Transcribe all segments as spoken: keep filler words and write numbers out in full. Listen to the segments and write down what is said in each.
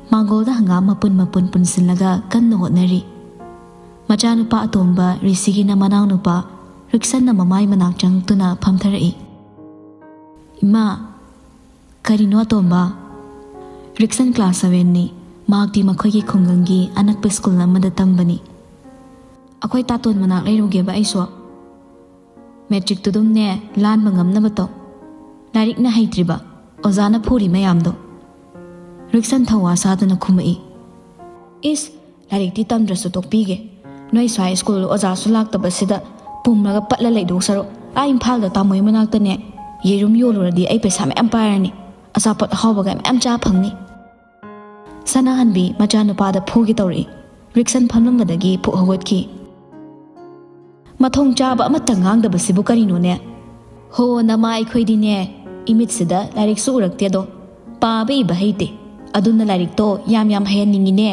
ꯃꯥꯡꯒꯣꯜꯗ ꯍꯪꯒꯥꯝ ꯃꯄꯨꯟ ꯃꯄꯨꯟ ꯄꯨꯟꯁꯤꯜꯂꯒ ꯀꯟꯅ ꯍꯣꯠꯅꯔꯤ꯫ ꯃꯆꯥꯅꯨꯄꯥ ꯑꯇꯣꯝꯕ ꯔꯤꯁꯤꯒꯤꯅ ꯃꯅꯥꯎꯅꯨꯄꯥ ꯔꯤꯛꯁꯟꯅ ꯃꯃꯥꯏ ꯃꯅꯥꯛ ꯆꯪꯉꯛꯇꯨꯅ ꯐꯝꯊꯔꯛꯏ꯫ "ꯏꯃꯥ!" "ꯀꯔꯤꯅꯣ ꯑꯇꯣꯝꯕ?" "ꯔꯤꯛꯁꯟ ꯀ꯭ꯂꯥꯁ ꯁꯚꯦꯟꯅꯤ꯫ ꯃꯍꯥꯛꯇꯤ ꯃꯈꯣꯏꯒꯤ ꯈꯨꯡꯒꯪꯒꯤ ꯑꯅꯛꯄ ꯁ꯭ꯀꯨꯜ ꯑꯃꯗ ꯇꯝꯕꯅꯤ꯫ ꯑꯩꯈꯣꯏ ꯇꯥꯇꯣꯟ ꯃꯅꯥꯛ ꯂꯩꯔꯨꯒꯦꯕ ꯑꯩꯁꯨ꯫ ꯃꯦꯇ꯭ꯔꯤꯛꯇꯨ ꯑꯗꯨꯝꯅꯦ ꯂꯥꯟꯕ ꯉꯝꯅꯕ ꯇꯧ꯫ ꯂꯥꯏꯔꯤꯛꯅ ꯍꯩꯇ꯭ꯔꯤꯕ, ꯑꯣꯖꯥꯅ ꯐꯨꯔꯤ ꯃꯌꯥꯝꯗꯣ꯫" ꯔꯤꯛꯁꯟ ꯊꯧꯋꯥ ꯁꯥꯗꯅ ꯈꯨꯝꯃꯛꯏ꯫ "ꯏꯁ, ꯂꯥꯏꯔꯤꯛꯇꯤ ꯇꯝꯗ꯭ꯔꯁꯨ ꯇꯣꯛꯄꯤꯒꯦ꯫ ꯅꯣꯏ ꯁ꯭ꯋꯥꯏ ꯁ꯭ꯀꯨꯜ ꯑꯣꯖꯥꯁꯨ ꯂꯥꯛꯇꯕꯁꯤꯗ ꯄꯨꯝꯂꯒ ꯄꯠꯂ ꯂꯩꯗꯧ ꯁꯔꯨꯛ, ꯑꯥ ꯏꯝꯐꯥꯜꯗ ꯇꯥꯃꯣꯏ ꯃꯅꯥꯛꯇꯅꯦ ꯌꯦꯔꯨꯝ ꯌꯣꯜꯂꯨꯔꯗꯤ ꯑꯩ ꯄꯩꯁꯥ ꯃꯌꯥꯝ ꯄꯥꯏꯔꯅꯤ꯫ ꯑꯆꯥꯄꯣꯠ ꯑꯍꯥꯎꯕꯒ ꯃꯌꯥꯝ ꯆꯥ ꯐꯪꯅꯤ꯫" ꯁꯅꯥꯍꯟꯕꯤ ꯃꯆꯥꯅꯨꯄꯥꯗ ꯐꯨꯒꯦ ꯇꯧꯔꯛꯏ꯫ ꯔꯤꯛꯁꯟ ꯐꯝꯂꯝꯕꯗꯒꯤ ꯐꯨꯛ ꯍꯧꯒꯠꯈꯤ꯫ "ꯃꯊꯣꯡ ꯆꯥꯕ ꯑꯃꯠꯇ ꯉꯥꯡꯗꯕꯁꯤꯕꯨ ꯀꯔꯤꯅꯣꯅꯦ?" "ꯍꯣ, ꯅꯃꯥ ꯑꯩꯈꯣꯏꯗꯤꯅꯦ, ꯏꯃꯤꯠꯁꯤꯗ ꯂꯥꯏꯔꯤꯛꯁꯨ ꯎꯔꯛꯇꯦꯗꯣ, ꯄꯥꯕ ꯏꯕ ꯍꯩꯇꯦ꯫ ꯑꯗꯨꯅ ꯂꯥꯏꯔꯤꯛꯇꯣ ꯌꯥꯝ ꯌꯥꯝ ꯍꯩꯍꯟꯅꯤꯡꯉꯤꯅꯦ꯫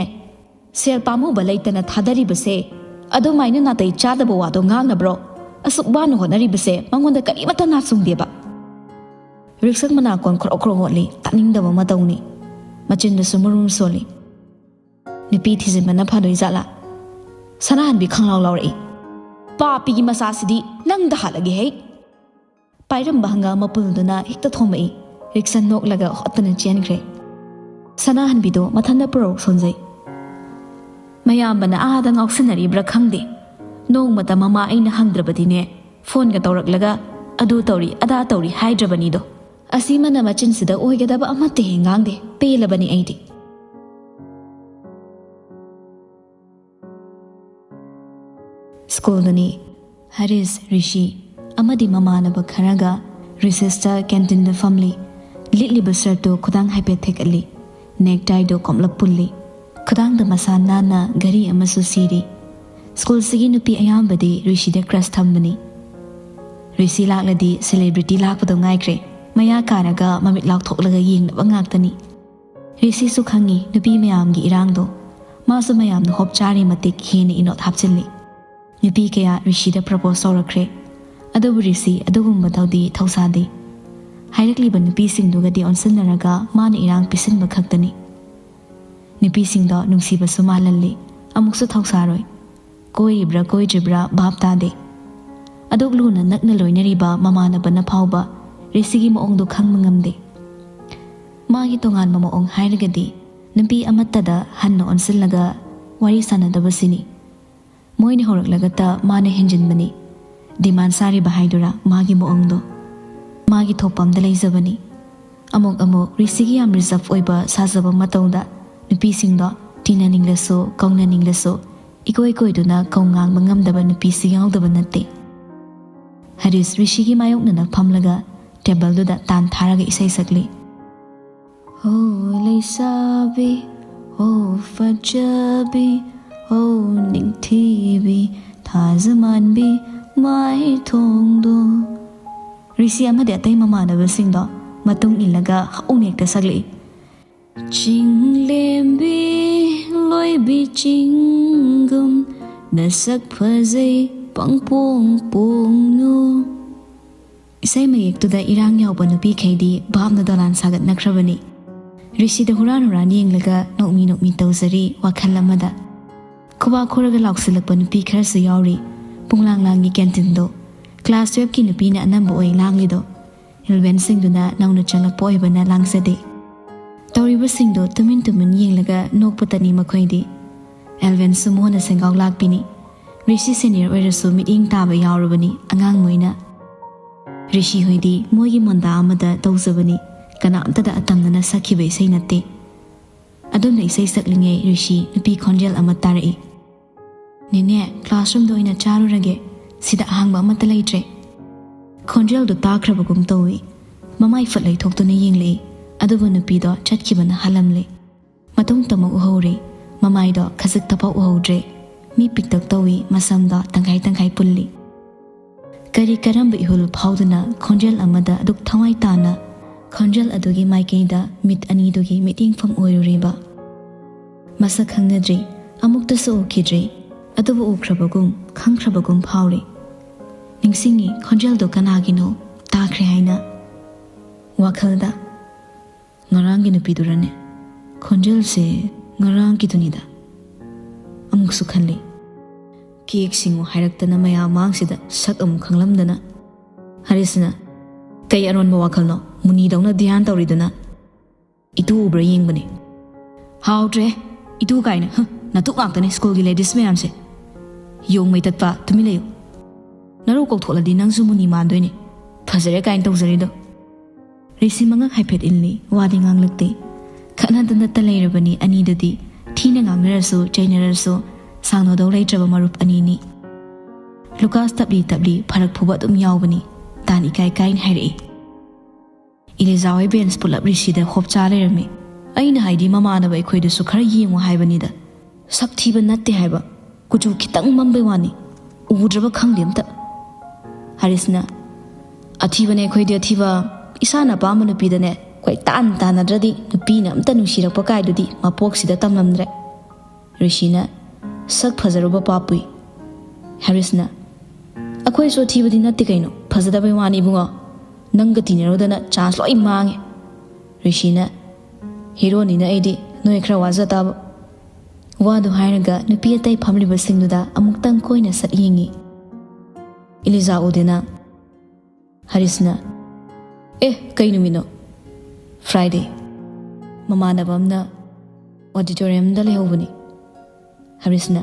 ꯁꯦꯜ ꯄꯥꯝꯃꯨꯕ ꯂꯩꯇꯅ ꯊꯥꯗꯔꯤꯕꯁꯦ, ꯑꯗꯨꯃꯥꯏꯅ ꯅꯥꯇꯩ ꯆꯥꯗꯕ ꯋꯥꯗꯣ ꯉꯥꯡꯅꯕ꯭ꯔꯣ? ꯑꯁꯨꯛ ꯋꯥꯅ ꯍꯣꯠꯅꯔꯤꯕꯁꯦ ꯃꯉꯣꯟꯗ ꯀꯔꯤꯃꯠꯇ ꯅꯥꯆꯨꯡꯗꯦꯕ꯫" ꯔꯤꯛꯁꯟ ꯃꯅꯥꯀꯣꯟ ꯈ꯭ꯔꯣꯛ ꯈ꯭ꯔꯣꯛ ꯍꯣꯠꯂꯤ, ꯇꯥꯅꯤꯡꯗꯕ ꯃꯇꯧꯅꯤ꯫ ꯃꯆꯤꯟꯗꯁꯨ ꯃꯔꯨꯝ ꯁꯣꯜꯂꯤ꯫ "ꯅꯨꯄꯤ ꯊꯤꯖꯤꯟꯕꯅ ꯐꯗꯣꯏ ꯖꯥꯠꯂꯥ?" ꯁꯅꯥꯍꯟꯕꯤ ꯈꯪꯂꯥꯎ ꯂꯥꯎꯔꯛꯏ꯫ "ꯄꯥꯄꯤꯒꯤ ꯃꯆꯥꯁꯤꯗꯤ ꯅꯪꯗ ꯍꯥꯠꯂꯒꯦ ꯍꯩ!" ꯄꯥꯏꯔꯝꯕ ꯍꯪꯒꯥꯝ ꯃꯄꯨꯜꯗꯨꯅ ꯍꯦꯛꯇ ꯊꯣꯝꯃꯛꯏ꯫ ꯔꯤꯛꯁꯟ ꯅꯣꯛꯂꯒ ꯍꯣꯠꯇꯅ ꯆꯦꯟꯈ꯭ꯔꯦ꯫ ꯁꯅꯥꯍꯟꯕꯤꯗꯣ ꯃꯊꯟꯇ ꯄꯨꯔꯧ ꯁꯣꯟꯖꯩ꯫ ꯃꯌꯥꯝꯕꯅ ꯑꯥꯗ ꯉꯥꯎꯁꯤꯟꯅꯔꯤꯕ꯭ꯔꯥ ꯈꯪꯗꯦ꯫ ꯅꯣꯡꯃꯇ ꯃꯃꯥ ꯑꯩꯅ ꯍꯪꯗ꯭ꯔꯕꯗꯤꯅꯦ, ꯐꯣꯟꯒ ꯇꯧꯔꯛꯂꯒ ꯑꯗꯨ ꯇꯧꯔꯤ, ꯑꯗꯥ ꯇꯧꯔꯤ ꯍꯥꯏꯗ꯭ꯔꯕꯅꯤꯗꯣ꯫ ꯑꯁꯤꯃꯅ ꯃꯆꯤꯟꯁꯤꯗ ꯑꯣꯏꯒꯗꯕ ꯑꯃꯠꯇ ꯍꯦꯛ ꯉꯥꯡꯗꯦ꯫ ꯄꯦꯜꯂꯕꯅꯤ ꯑꯩꯗꯤ꯫ ꯁ꯭ꯀꯨꯜꯗꯅꯤ꯫ ꯍꯔꯤꯁ, ꯔꯤꯁꯤ ꯑꯃꯗꯤ ꯃꯃꯥꯟꯅꯕ ꯈꯔꯒ ꯔꯤꯁꯦꯁꯇ ꯀꯦꯟꯇꯤꯟꯗ ꯐꯝꯂꯤ꯫ ꯂꯤꯠꯂꯤꯕ ꯁꯔꯠꯇꯨ ꯈꯨꯗꯥꯡ ꯍꯥꯏꯐꯦꯠ ꯊꯦꯛꯀꯠꯂꯤ꯫ ꯅꯦꯛꯇꯥꯏꯗꯨ ꯀꯣꯝꯂꯞ ꯄꯨꯜꯂꯤ꯫ ꯈꯨꯗꯥꯡꯗ ꯃꯁꯥ ꯅꯥꯟꯅ ꯘꯔꯤ ꯑꯃꯁꯨ ꯁꯤꯔꯤ꯫ ꯁ꯭ꯀꯨꯜꯁꯤꯒꯤ ꯅꯨꯄꯤ ꯑꯌꯥꯝꯕꯗꯤ ꯔꯤꯁꯤꯗ ꯀ꯭ꯔꯁ ꯊꯝꯕꯅꯤ꯫ ꯔꯤꯁꯤ ꯂꯥꯛꯂꯗꯤ ꯁꯦꯂꯦꯕ꯭ꯔꯤꯇꯤ ꯂꯥꯛꯄꯗꯧ ꯉꯥꯏꯈ꯭ꯔꯦ꯫ ꯃꯌꯥ ꯀꯥꯔꯒ ꯃꯃꯤꯠ ꯂꯥꯎꯊꯣꯛꯂꯒ ꯌꯦꯡꯅꯕ ꯉꯥꯛꯇꯅꯤ꯫ ꯔꯤꯁꯤꯁꯨ ꯈꯪꯉꯤ ꯅꯨꯄꯤ ꯃꯌꯥꯝꯒꯤ ꯏꯔꯥꯡꯗꯣ꯫ ꯃꯥꯁꯨ ꯃꯌꯥꯝꯅ ꯍꯣꯞ ꯆꯥꯔꯤ ꯃꯇꯤꯛ ꯍꯦꯟꯅ ꯏꯅꯣꯠ ꯍꯥꯞꯆꯤꯜꯂꯤ꯫ ꯅꯨꯄꯤ ꯀꯌꯥ ꯔꯤꯁꯤꯗ ꯄ꯭ꯔꯄꯣꯁ ꯇꯧꯔꯛꯈ꯭ꯔꯦ꯫ ꯑꯗꯨꯕꯨ ꯔꯤꯁꯤ ꯑꯗꯨꯒꯨꯝꯕꯗꯧꯗꯤ ꯊꯧꯁꯥꯗꯦ꯫ ꯍꯥꯏꯔꯛꯂꯤꯕ ꯅꯨꯄꯤꯁꯤꯡꯗꯨꯒꯗꯤ ꯑꯣꯟꯁꯤꯟꯅꯔꯒ ꯃꯥꯅ ꯏꯔꯥꯡ ꯄꯤꯁꯤꯟꯕ ꯈꯛꯇꯅꯤ꯫ ꯅꯨꯄꯤꯁꯤꯡꯗꯣ ꯅꯨꯡꯁꯤꯕꯁꯨ ꯃꯥꯜꯍꯜꯂꯤ, ꯑꯃꯨꯛꯁꯨ ꯊꯧꯁꯥꯔꯣꯏ꯫ ꯀꯣꯏꯔꯤꯕ꯭ꯔꯥ ꯀꯣꯏꯗ꯭ꯔꯤꯕ꯭ꯔꯥ ꯚꯥꯞ ꯇꯥꯗꯦ꯫ ꯑꯗꯨꯛ ꯂꯨꯅ ꯅꯛꯅ ꯂꯣꯏꯅꯔꯤꯕ ꯃꯃꯥꯟꯅꯕꯅ ꯐꯥꯎꯕ ꯔꯤꯁꯤꯒꯤ ꯃꯑꯣꯡꯗꯣ ꯈꯪꯕ ꯉꯝꯗꯦ꯫ ꯃꯥꯒꯤ ꯇꯣꯉꯥꯟꯕ ꯃꯑꯣꯡ ꯍꯥꯏꯔꯒꯗꯤ ꯅꯨꯄꯤ ꯑꯃꯠꯇꯗ ꯍꯟꯅ ꯑꯣꯟꯁꯤꯜꯂꯒ ꯋꯥꯔꯤ ꯁꯥꯟꯅꯗꯕꯁꯤꯅꯤ꯫ ꯃꯣꯏꯅ ꯍꯧꯔꯛꯂꯒꯇ ꯃꯥꯅ ꯍꯦꯟꯖꯤꯟꯕꯅꯤ꯫ ꯗꯤꯃꯥꯟ ꯁꯥꯔꯤꯕ ꯍꯥꯏꯗꯨꯔꯥ ꯃꯥꯒꯤ ꯃꯑꯣꯡꯗꯣ꯫ ꯃꯥꯒꯤ ꯊꯣꯛꯄ ꯑꯝꯗ ꯂꯩꯖꯕꯅꯤ꯫ ꯑꯃꯨꯛ ꯑꯃꯨꯛ ꯔꯤꯁꯤꯒꯤ ꯌꯥꯝ ꯔꯤꯖꯔꯚ ꯑꯣꯏꯕ ꯁꯥꯖꯕ ꯃꯇꯧꯗ ꯅꯨꯄꯤꯁꯤꯡꯗꯣ ꯇꯤꯟꯅꯅꯤꯡꯂꯁꯨ ꯀꯧꯅꯅꯤꯡꯂꯁꯨ ꯏꯀꯣꯏ ꯀꯣꯏꯗꯨꯅ ꯀꯧ ꯉꯥꯡꯕ ꯉꯝꯗꯕ ꯅꯨꯄꯤꯁꯤ ꯌꯥꯎꯗꯕ ꯅꯠꯇꯦ꯫ ꯍꯔꯤꯁ ꯔꯤꯁꯤꯒꯤ ꯃꯥꯌꯣꯛꯅꯅ ꯐꯝꯂꯒ ꯇꯦꯕꯜꯗꯨꯗ ꯇꯥꯟ ꯊꯥꯔꯒ ꯏꯁꯩ ꯁꯛꯂꯤ꯫ ꯍꯣ ꯂꯩꯁꯥꯕꯤ, ꯍꯣ ꯐꯖꯕꯤ, ꯍꯣ ꯅꯤꯡꯊꯤꯕꯤ, ꯊꯥꯖ ꯃꯥꯟꯕꯤ ꯃꯥꯏꯊꯣꯡꯗꯣ꯫ ꯔꯤꯁꯤ ꯑꯃꯗꯤ ꯑꯇꯩ ꯃꯃꯥꯟꯅꯕꯁꯤꯡꯗꯣ ꯃꯇꯨꯡ ꯏꯜꯂꯒ ꯍꯧꯅ ꯍꯦꯛꯇ ꯁꯛꯂꯛꯏ꯫ ꯆꯤꯡꯂꯦꯝꯕꯤ ꯂꯣꯏꯕꯤ ꯆꯤꯡꯒꯨꯝ ꯅꯁꯛ ꯐꯖꯩ ꯄꯪꯄꯣꯡ ꯄꯣꯡꯅꯨ꯫ ꯏꯁꯩ ꯃꯌꯦꯛꯇꯨꯗ ꯏꯔꯥꯡ ꯌꯥꯎꯕ ꯅꯨꯄꯤꯈꯩꯗꯤ ꯚꯥꯞꯅ ꯗꯣꯂꯥꯟ ꯁꯥꯒꯠꯅꯈ꯭ꯔꯕꯅꯤ꯫ ꯔꯤꯁꯤꯗ ꯍꯨꯔꯥꯟ ꯍꯨꯔꯥꯟ ꯌꯦꯡꯂꯒ ꯅꯣꯛꯃꯤ ꯅꯣꯛꯃꯤ ꯇꯧꯖꯔꯤ ꯋꯥꯈꯜ ꯑꯃꯗ꯫ ꯈꯨꯕꯥꯛ ꯈꯨꯔꯒ ꯂꯥꯎꯁꯤꯜꯂꯛꯄ ꯅꯨꯄꯤ ꯈꯔꯁꯨ ꯌꯥꯎꯔꯤ꯫ ꯄꯨꯡꯂꯥꯡ ꯂꯥꯡꯒꯤ ꯀꯦꯟꯇꯤꯟꯗꯣ꯫ ꯀ꯭ꯂꯥꯁ ꯇꯨꯌꯦꯜꯐꯀꯤ ꯅꯨꯄꯤꯅ ꯑꯅꯝꯕ ꯑꯣꯏ ꯂꯥꯡꯂꯤꯗꯣ꯫ ꯑꯦꯜꯚꯦꯟꯁꯤꯡꯗꯨꯅ ꯅꯧꯅ ꯆꯪꯂꯛꯄ ꯑꯣꯏꯕꯅ ꯂꯥꯡꯖꯗꯦ꯫ ꯇꯧꯔꯤꯕꯁꯤꯡꯗꯣ ꯇꯨꯃꯤꯟ ꯇꯨꯃꯤꯟ ꯌꯦꯡꯂꯒ ꯅꯣꯛꯄꯇꯅꯤ ꯃꯈꯣꯏꯗꯤ꯫ ꯑꯦꯜꯚꯦꯟꯁꯨ ꯃꯣꯟꯅ ꯁꯦꯡꯒꯥꯎ ꯂꯥꯛꯄꯤꯅꯤ꯫ ꯔꯤꯁꯤ ꯁꯦꯅꯤꯌꯔ ꯑꯣꯏꯔꯁꯨ ꯃꯤꯠꯌꯦꯡ ꯇꯥꯕ ꯌꯥꯎꯔꯕꯅꯤ ꯑꯉꯥꯡ ꯃꯣꯏꯅ꯫ ꯔꯤꯁꯤ ꯍꯣꯏꯗꯤ ꯃꯣꯏꯒꯤ ꯃꯣꯟꯗꯥ ꯑꯃꯗ ꯇꯧꯖꯕꯅꯤ, ꯀꯅꯥꯝꯇꯗ ꯑꯇꯝꯅꯅ ꯁꯛꯈꯤꯕ ꯏꯁꯩ ꯅꯠꯇꯦ꯫ ꯑꯗꯨꯝꯅ ꯏꯁꯩ ꯁꯛꯂꯤꯉꯩ ꯔꯤꯁꯤ ꯅꯨꯄꯤ ꯈꯣꯟꯖꯦꯜ ꯑꯃ ꯇꯥꯔꯛꯏ꯫ "ꯅꯦꯅꯦ, ꯀ꯭ꯂꯥꯁꯔꯨꯝꯗ ꯑꯣꯏꯅ ꯆꯥꯔꯨꯔꯒꯦ, ꯁꯤꯗ ꯑꯍꯥꯡꯕ ꯑꯃꯠꯇ ꯂꯩꯇ꯭ꯔꯦ꯫" ꯈꯣꯟꯖꯦꯜꯗꯨ ꯇꯥꯈ꯭ꯔꯕꯒꯨꯝ ꯇꯧꯏ꯫ ꯃꯃꯥꯏ ꯐꯠ ꯂꯩꯊꯣꯛꯇꯨꯅ ꯌꯦꯡꯂꯛꯏ, ꯑꯗꯨꯕꯨ ꯅꯨꯄꯤꯗꯣ ꯆꯠꯈꯤꯕꯅ ꯍꯥꯜꯂꯝꯂꯦ꯫ ꯃꯇꯨꯡ ꯇꯃꯛ ꯎꯍꯧꯔꯦ꯫ ꯃꯃꯥꯏꯗꯣ ꯈꯖꯤꯛꯇꯐꯥꯎ ꯎꯍꯧꯗ꯭ꯔꯦ꯫ ꯃꯤ ꯄꯤꯛꯇꯛ ꯇꯧꯏ, ꯃꯁꯝꯗꯣ ꯇꯪꯈꯥꯏ ꯇꯪꯈꯥꯏ ꯄꯨꯜꯂꯤ꯫ ꯀꯔꯤ ꯀꯔꯝꯕ ꯏꯍꯨꯜ ꯐꯥꯎꯗꯨꯅ ꯈꯣꯟꯖꯦꯜ ꯑꯃꯗ ꯑꯗꯨꯛ ꯊꯋꯥꯏ ꯇꯥꯅ ꯈꯣꯟꯖꯦꯜ ꯑꯗꯨꯒꯤ ꯃꯥꯏꯀꯩꯗ ꯃꯤꯠ ꯑꯅꯤꯗꯨꯒꯤ ꯃꯤꯠꯌꯦꯡꯐꯝ ꯑꯣꯏꯔꯨꯔꯤꯕ? ꯃꯁꯛ ꯈꯪꯅꯗ꯭ꯔꯤ, ꯑꯃꯨꯛꯇꯁꯨ ꯎꯈꯤꯗ꯭ꯔꯤ, ꯑꯗꯨꯕꯨ ꯎꯈ꯭ꯔꯕꯒꯨꯝ ꯈꯪꯈ꯭ꯔꯕꯒꯨꯝ ꯐꯥꯎꯔꯤ꯫ ꯅꯤꯡꯁꯤꯡꯉꯤ ꯈꯣꯟꯖꯦꯜꯗꯨ ꯀꯅꯥꯒꯤꯅꯣ ꯇꯥꯈ꯭ꯔꯦ ꯍꯥꯏꯅ꯫ ꯋꯥꯈꯜꯗ, "ꯉꯔꯥꯡꯒꯤ ꯅꯨꯄꯤꯗꯨꯔꯅꯦ? ꯈꯣꯟꯖꯦꯜꯁꯦ "ꯉꯔꯥꯡꯒꯤꯗꯨꯅꯤꯗ," ꯑꯃꯨꯛꯁꯨ ꯈꯜꯂꯤ꯫ ꯀꯦꯛ ꯁꯤꯡꯉꯨ ꯍꯥꯏꯔꯛꯇꯅ ꯃꯌꯥꯝ ꯃꯥꯡꯁꯤꯗ ꯁꯛ ꯑꯃꯨꯛ ꯈꯪꯂꯝꯗꯅ꯫ ꯍꯔꯤꯁꯅ, "ꯀꯩ ꯑꯔꯣꯟꯕ ꯋꯥꯈꯜꯅꯣ? ꯃꯨꯅꯤꯗꯧꯅ ꯙ꯭ꯌꯥꯟ ꯇꯧꯔꯤꯗꯨꯅ?" "ꯏꯇꯨ ꯎꯕ꯭ꯔꯥ ꯌꯦꯡꯕꯅꯦ꯫" "ꯍꯥꯎꯗ꯭ꯔꯦ, ꯏꯇꯨ ꯀꯥꯏꯅ, ꯍ, ꯅꯇꯨ ꯉꯥꯛꯇꯅꯦ ꯁ꯭ꯀꯨꯜꯒꯤ ꯂꯦꯗꯤꯁ ꯃꯌꯥꯝꯁꯦ꯫ ꯌꯣꯡ ꯃꯩ ꯇꯠꯄ, ꯇꯨꯃꯤꯟ ꯂꯩꯌꯨ꯫ ꯅꯔꯧ ꯀꯧꯊꯣꯛꯂꯗꯤ ꯅꯪꯁꯨ ꯃꯨꯅꯤ ꯃꯥꯟꯗꯣꯏꯅꯦ꯫ ꯐꯖꯔꯦ ꯀꯥꯏꯅ ꯇꯧꯖꯔꯤꯗꯣ꯫" ꯔꯤꯁꯤ ꯃꯉꯛ ꯍꯥꯏꯐꯦꯠ ꯏꯜꯂꯤ, ꯋꯥꯗꯤ ꯉꯥꯡꯂꯛꯇꯦ꯫ ꯈꯠꯅꯗ ꯅꯠꯇ ꯂꯩꯔꯕꯅꯤ ꯑꯅꯤꯗꯗꯤ꯫ ꯊꯤꯅ ꯉꯥꯡꯅꯔꯁꯨ, ꯆꯩꯅꯔꯁꯨ, ꯁꯥꯡꯅꯗꯧ ꯂꯩꯇ꯭ꯔꯕ ꯃꯔꯨꯞ ꯑꯅꯤꯅꯤ꯫ ꯂꯨꯀꯥꯁ ꯇꯞꯂꯤ ꯇꯞꯂꯤ ꯐꯔꯛ ꯐꯨꯕ ꯑꯗꯨꯝ ꯌꯥꯎꯕꯅꯤ꯫ ꯇꯥꯟ ꯏꯀꯥꯏ ꯀꯥꯏꯅ ꯍꯥꯏꯔꯛꯏ꯫ ꯏꯂꯤꯖꯥ ꯍꯣꯏ ꯕꯦꯟꯁ ꯄꯨꯂꯞ ꯔꯤꯁꯤꯗ ꯍꯣꯞ ꯆꯥ ꯂꯩꯔꯝꯃꯤ꯫ ꯑꯩꯅ ꯍꯥꯏꯗꯤ ꯃꯃꯥꯟꯅꯕ ꯑꯩꯈꯣꯏꯗꯁꯨ ꯈꯔ ꯌꯦꯡꯉꯨ ꯍꯥꯏꯕꯅꯤꯗ꯫ ꯁꯛ ꯊꯤꯕ ꯅꯠꯇꯦ ꯍꯥꯏꯕ, ꯀꯨꯆꯨ ꯈꯤꯇꯪ ꯃꯝꯕꯩ ꯋꯥꯅꯤ꯫ ꯎꯗ꯭ꯔꯕ ꯈꯪꯗꯦ ꯑꯝꯇ꯫ ꯍꯔꯤꯁꯅ, "ꯑꯊꯤꯕꯅꯦ ꯑꯩꯈꯣꯏꯗꯤ ꯑꯊꯤꯕ꯫ ꯏꯁꯥꯅ ꯑꯄꯥꯝꯕ ꯅꯨꯄꯤꯗꯅꯦ ꯀꯣꯏ ꯇꯥꯟ ꯇꯥꯟꯅꯗ꯭ꯔꯗꯤ ꯅꯨꯄꯤꯅ ꯑꯝꯇ ꯅꯨꯡꯁꯤꯔꯛꯄ ꯀꯥꯏꯗꯨꯗꯤ ꯃꯄꯣꯛꯁꯤꯗ ꯇꯝꯂꯝꯗ꯭ꯔꯦ꯫" ꯔꯤꯁꯤꯅ, "ꯁꯛ ꯐꯖꯔꯨꯕ ꯄꯥꯞꯄꯨꯏ꯫" ꯍꯔꯤꯁꯅ, "ꯑꯩꯈꯣꯏꯁꯨ ꯑꯊꯤꯕꯗꯤ ꯅꯠꯇꯦ ꯀꯩꯅꯣ, ꯐꯖꯗꯕꯩ ꯋꯥꯅꯤ ꯏꯕꯨꯡꯉꯣ꯫ ꯅꯪꯒ ꯇꯤꯟꯅꯔꯨꯗꯅ ꯆꯥꯟꯁ ꯂꯣꯏ ꯃꯥꯡꯉꯦ꯫" ꯔꯤꯁꯤꯅ, "ꯍꯤꯔꯣꯅꯤꯅ ꯑꯩꯗꯤ ꯅꯣꯏ ꯈꯔ ꯋꯥꯖ ꯇꯥꯕ꯫" ꯋꯥꯗꯨ ꯍꯥꯏꯔꯒ ꯅꯨꯄꯤ ꯑꯇꯩ ꯐꯝꯂꯤꯕꯁꯤꯡꯗꯨꯗ ꯑꯃꯨꯛꯇꯪ ꯀꯣꯏꯅ ꯁꯛ ꯌꯦꯡꯉꯤ꯫ ꯏꯂꯤꯖꯥ ꯎꯗꯦꯅ꯫ ꯍꯔꯤꯁꯅ, "ꯑꯦ, ꯀꯩ ꯅꯨꯃꯤꯠꯅꯣ?" "ꯐ꯭ꯔꯥꯏꯗꯦ꯫ ꯃꯃꯥꯟꯅꯕ ꯑꯃꯅ ꯑꯣꯗꯤꯇꯣꯔꯤꯌꯝꯗ ꯂꯩꯍꯧꯕꯅꯤ꯫" ꯍꯔꯤꯁꯅ,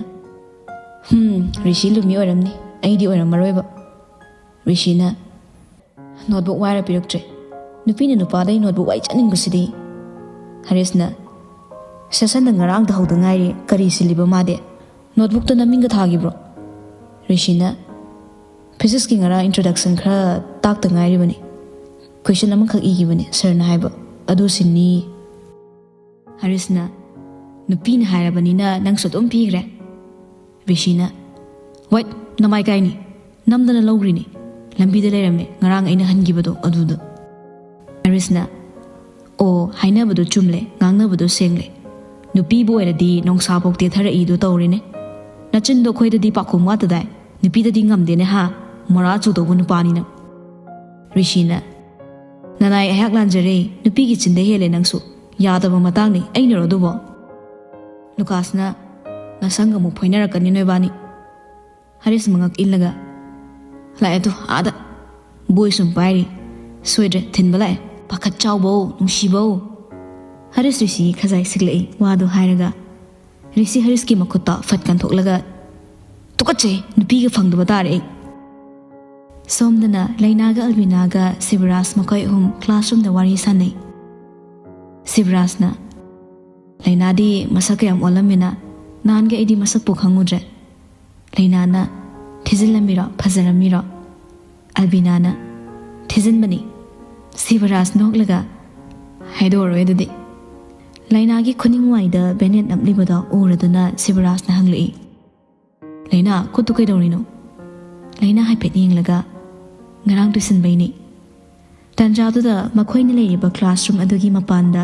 "ꯍꯝ, ꯔꯤꯁꯤ ꯂꯨꯃꯤ ꯑꯣꯏꯔꯝꯅꯤ, ꯑꯩꯗꯤ ꯑꯣꯏꯔꯝꯃꯔꯣꯏꯕ꯫" ꯔꯤꯁꯤꯅ, "ꯅꯣꯠꯕꯨꯛ ꯋꯥꯏꯔ ꯄꯤꯔꯛꯇ꯭ꯔꯦ꯫ ꯅꯨꯄꯤꯅ ꯅꯨꯄꯥꯗꯩ ꯅꯣꯠꯕꯨꯛ ꯋꯥꯏ ꯆꯠꯅꯤꯡꯕꯁꯤꯗꯤ꯫" ꯍꯔꯤꯁꯅ, "ꯁꯦꯁꯟꯗ ꯉꯔꯥꯡꯗ ꯍꯧꯗ ꯉꯥꯏꯔꯤ, ꯀꯔꯤ ꯁꯤꯜꯂꯤꯕ ꯃꯥꯗꯤ? ꯅꯣꯠꯕꯨꯛꯇ ꯅꯃꯤꯡꯒ ꯊꯥꯈꯤꯕ꯭ꯔꯣ?" ꯔꯤꯁꯤꯅ, "ꯐꯤꯖꯤꯛꯁꯀꯤ ꯉꯔꯥꯡ ꯏꯟꯇ꯭ꯔꯣꯗꯛꯁꯟ ꯈꯔ ꯇꯥꯛꯇ ꯉꯥꯏꯔꯤꯕꯅꯤ꯫ ꯀꯣꯏꯁꯟ ꯑꯃꯈꯛ ꯏꯈꯤꯕꯅꯤ ꯁꯔꯅ ꯍꯥꯏꯕ, ꯑꯗꯨ ꯁꯤꯟꯅꯤ꯫" ꯍꯔꯤꯁꯅ, "ꯅꯨꯄꯤꯅ ꯍꯥꯏꯔꯕꯅꯤꯅ ꯅꯪꯁꯨ ꯑꯗꯨꯝ ꯄꯤꯈ꯭ꯔꯦ꯫" ꯔꯤꯁꯤꯅ, "ꯋꯥꯏꯠ, ꯅꯃꯥꯏ ꯀꯥꯏꯅꯤ, ꯅꯝꯗꯅ ꯂꯧꯈ꯭ꯔꯤꯅꯤ, ꯂꯝꯕꯤꯗ ꯂꯩꯔꯝꯃꯦ ꯉꯔꯥꯡ ꯑꯩꯅ ꯍꯟꯈꯤꯕꯗꯣ ꯑꯗꯨꯗ꯫" ꯍꯔꯤꯁꯅ, "ꯑꯣ, ꯍꯥꯏꯅꯕꯗꯣ ꯆꯨꯝꯂꯦ, ꯉꯥꯡꯅꯕꯗꯣ ꯁꯦꯡꯂꯦ꯫ ꯅꯨꯄꯤꯕꯨ ꯑꯣꯏꯔꯗꯤ ꯅꯣꯡꯁꯥꯐꯧ ꯇꯦꯊꯔꯛꯏꯗꯣ ꯇꯧꯔꯦꯅꯦ꯫ ꯅꯆꯤꯟꯗꯣ ꯑꯩꯈꯣꯏꯗꯗꯤ ꯄꯥꯈꯣꯡ ꯋꯥꯠꯇꯗꯥꯏ, ꯅꯨꯄꯤꯗꯗꯤ ꯉꯝꯗꯦꯅꯦ ꯍꯥ, ꯃꯣꯔꯥ ꯆꯨꯗꯧꯕ ꯅꯨꯄꯥꯅꯤꯅ꯫" ꯔꯤꯁꯤꯅ, "ꯅꯅꯥꯏ ꯑꯩꯍꯥꯛ ꯂꯥꯟꯖꯔꯦ, ꯅꯨꯄꯤꯒꯤ ꯆꯤꯟꯗ ꯍꯦꯜꯂꯦ ꯅꯪꯁꯨ꯫ ꯌꯥꯗꯕ ꯃꯇꯥꯡꯅꯤ, ꯑꯩꯅꯔꯣ ꯑꯗꯨꯕꯣ?" ꯂꯨꯀꯥꯁꯅ ꯅꯁꯪꯒ ꯑꯃꯨꯛ ꯐꯣꯏꯅꯔꯛꯀꯅꯤ ꯅꯣꯏꯕꯥꯅꯤ꯫ ꯍꯔꯤꯁ ꯃꯉꯛ ꯏꯜꯂꯒ, ꯂꯥꯛꯑꯦ ꯇꯨ ꯑꯥꯗ ꯕꯣꯏ ꯁꯨꯝ ꯄꯥꯏꯔꯤ꯫ ꯁꯣꯏꯗ꯭ꯔꯦ, ꯊꯤꯟꯕ ꯂꯥꯛꯑꯦ꯫ ꯄꯥꯈꯠ ꯆꯥꯎꯕꯧ, ꯅꯨꯡꯁꯤꯕꯧ꯫ ꯍꯔꯤꯁ ꯔꯤꯁꯤꯒꯤ ꯈꯖꯥꯏ ꯁꯤꯛꯂꯛꯏ ꯋꯥꯗꯨ ꯍꯥꯏꯔꯒ ꯔꯤꯁꯤ ꯍꯔꯤꯁꯀꯤ ꯃꯈꯨꯠꯇ ꯐꯠ ꯀꯟꯊꯣꯛꯂꯒ, ꯇꯨꯀꯠꯆꯩ, ꯅꯨꯄꯤꯒ ꯐꯪꯗꯕ ꯇꯥꯔꯦ ꯑꯩ꯫ ꯁꯣꯝꯗꯅ ꯂꯩꯅꯥꯒ ꯑꯜꯕꯤꯅꯥꯒ ꯁꯤꯕꯔꯥꯖ ꯃꯈꯣꯏ ꯑꯍꯨꯝ ꯀ꯭ꯂꯥꯁꯔꯨꯝꯗ ꯋꯥꯔꯤ ꯁꯥꯟꯅꯩ꯫ ꯁꯤꯕꯔꯥꯖꯅ, ꯂꯩꯅꯥꯗꯤ ꯃꯁꯛ ꯀꯌꯥꯝ ꯑꯣꯜꯂꯝꯃꯤꯅ, ꯅꯍꯥꯟꯒ ꯑꯩꯗꯤ ꯃꯁꯛꯄꯨ ꯈꯪꯉꯨꯗ꯭ꯔꯦ꯫ ꯂꯩꯅꯥꯅ, ꯊꯤꯖꯤꯜꯂꯝꯃꯤꯔꯣ, ꯐꯖꯔꯝꯃꯤꯔꯣ? ꯑꯜꯕꯤꯅꯥꯅ, ꯊꯤꯖꯤꯟꯕꯅꯤ꯫ ꯁꯤꯕꯔꯥꯖ ꯅꯣꯛꯂꯒ, ꯍꯥꯏꯗꯣꯛꯑꯔꯣꯏ ꯑꯗꯨꯗꯤ꯫ ꯂꯩꯅꯥꯒꯤ ꯈꯨꯅꯤꯡꯋꯥꯏꯗ ꯕꯦꯅꯦꯠ ꯅꯞꯂꯤꯕꯗꯣ ꯎꯔꯗꯨꯅ ꯁꯤꯕꯔꯥꯖꯅ ꯍꯪꯂꯛꯏ, ꯂꯩꯅꯥ, ꯈꯨꯠꯇꯨ ꯀꯩꯗꯧꯔꯤꯅꯣ? ꯂꯩꯅꯥ ꯍꯥꯏꯐꯦꯠ ꯌꯦꯡꯂꯒ, ꯉꯔꯥꯡ ꯇꯨꯁꯟꯕꯩꯅꯤ꯫ ꯇꯥꯟꯖꯥꯗꯨꯗ ꯃꯈꯣꯏꯅ ꯂꯩꯔꯤꯕ ꯀ꯭ꯂꯥꯁꯔꯨꯝ ꯑꯗꯨꯒꯤ ꯃꯄꯥꯟꯗ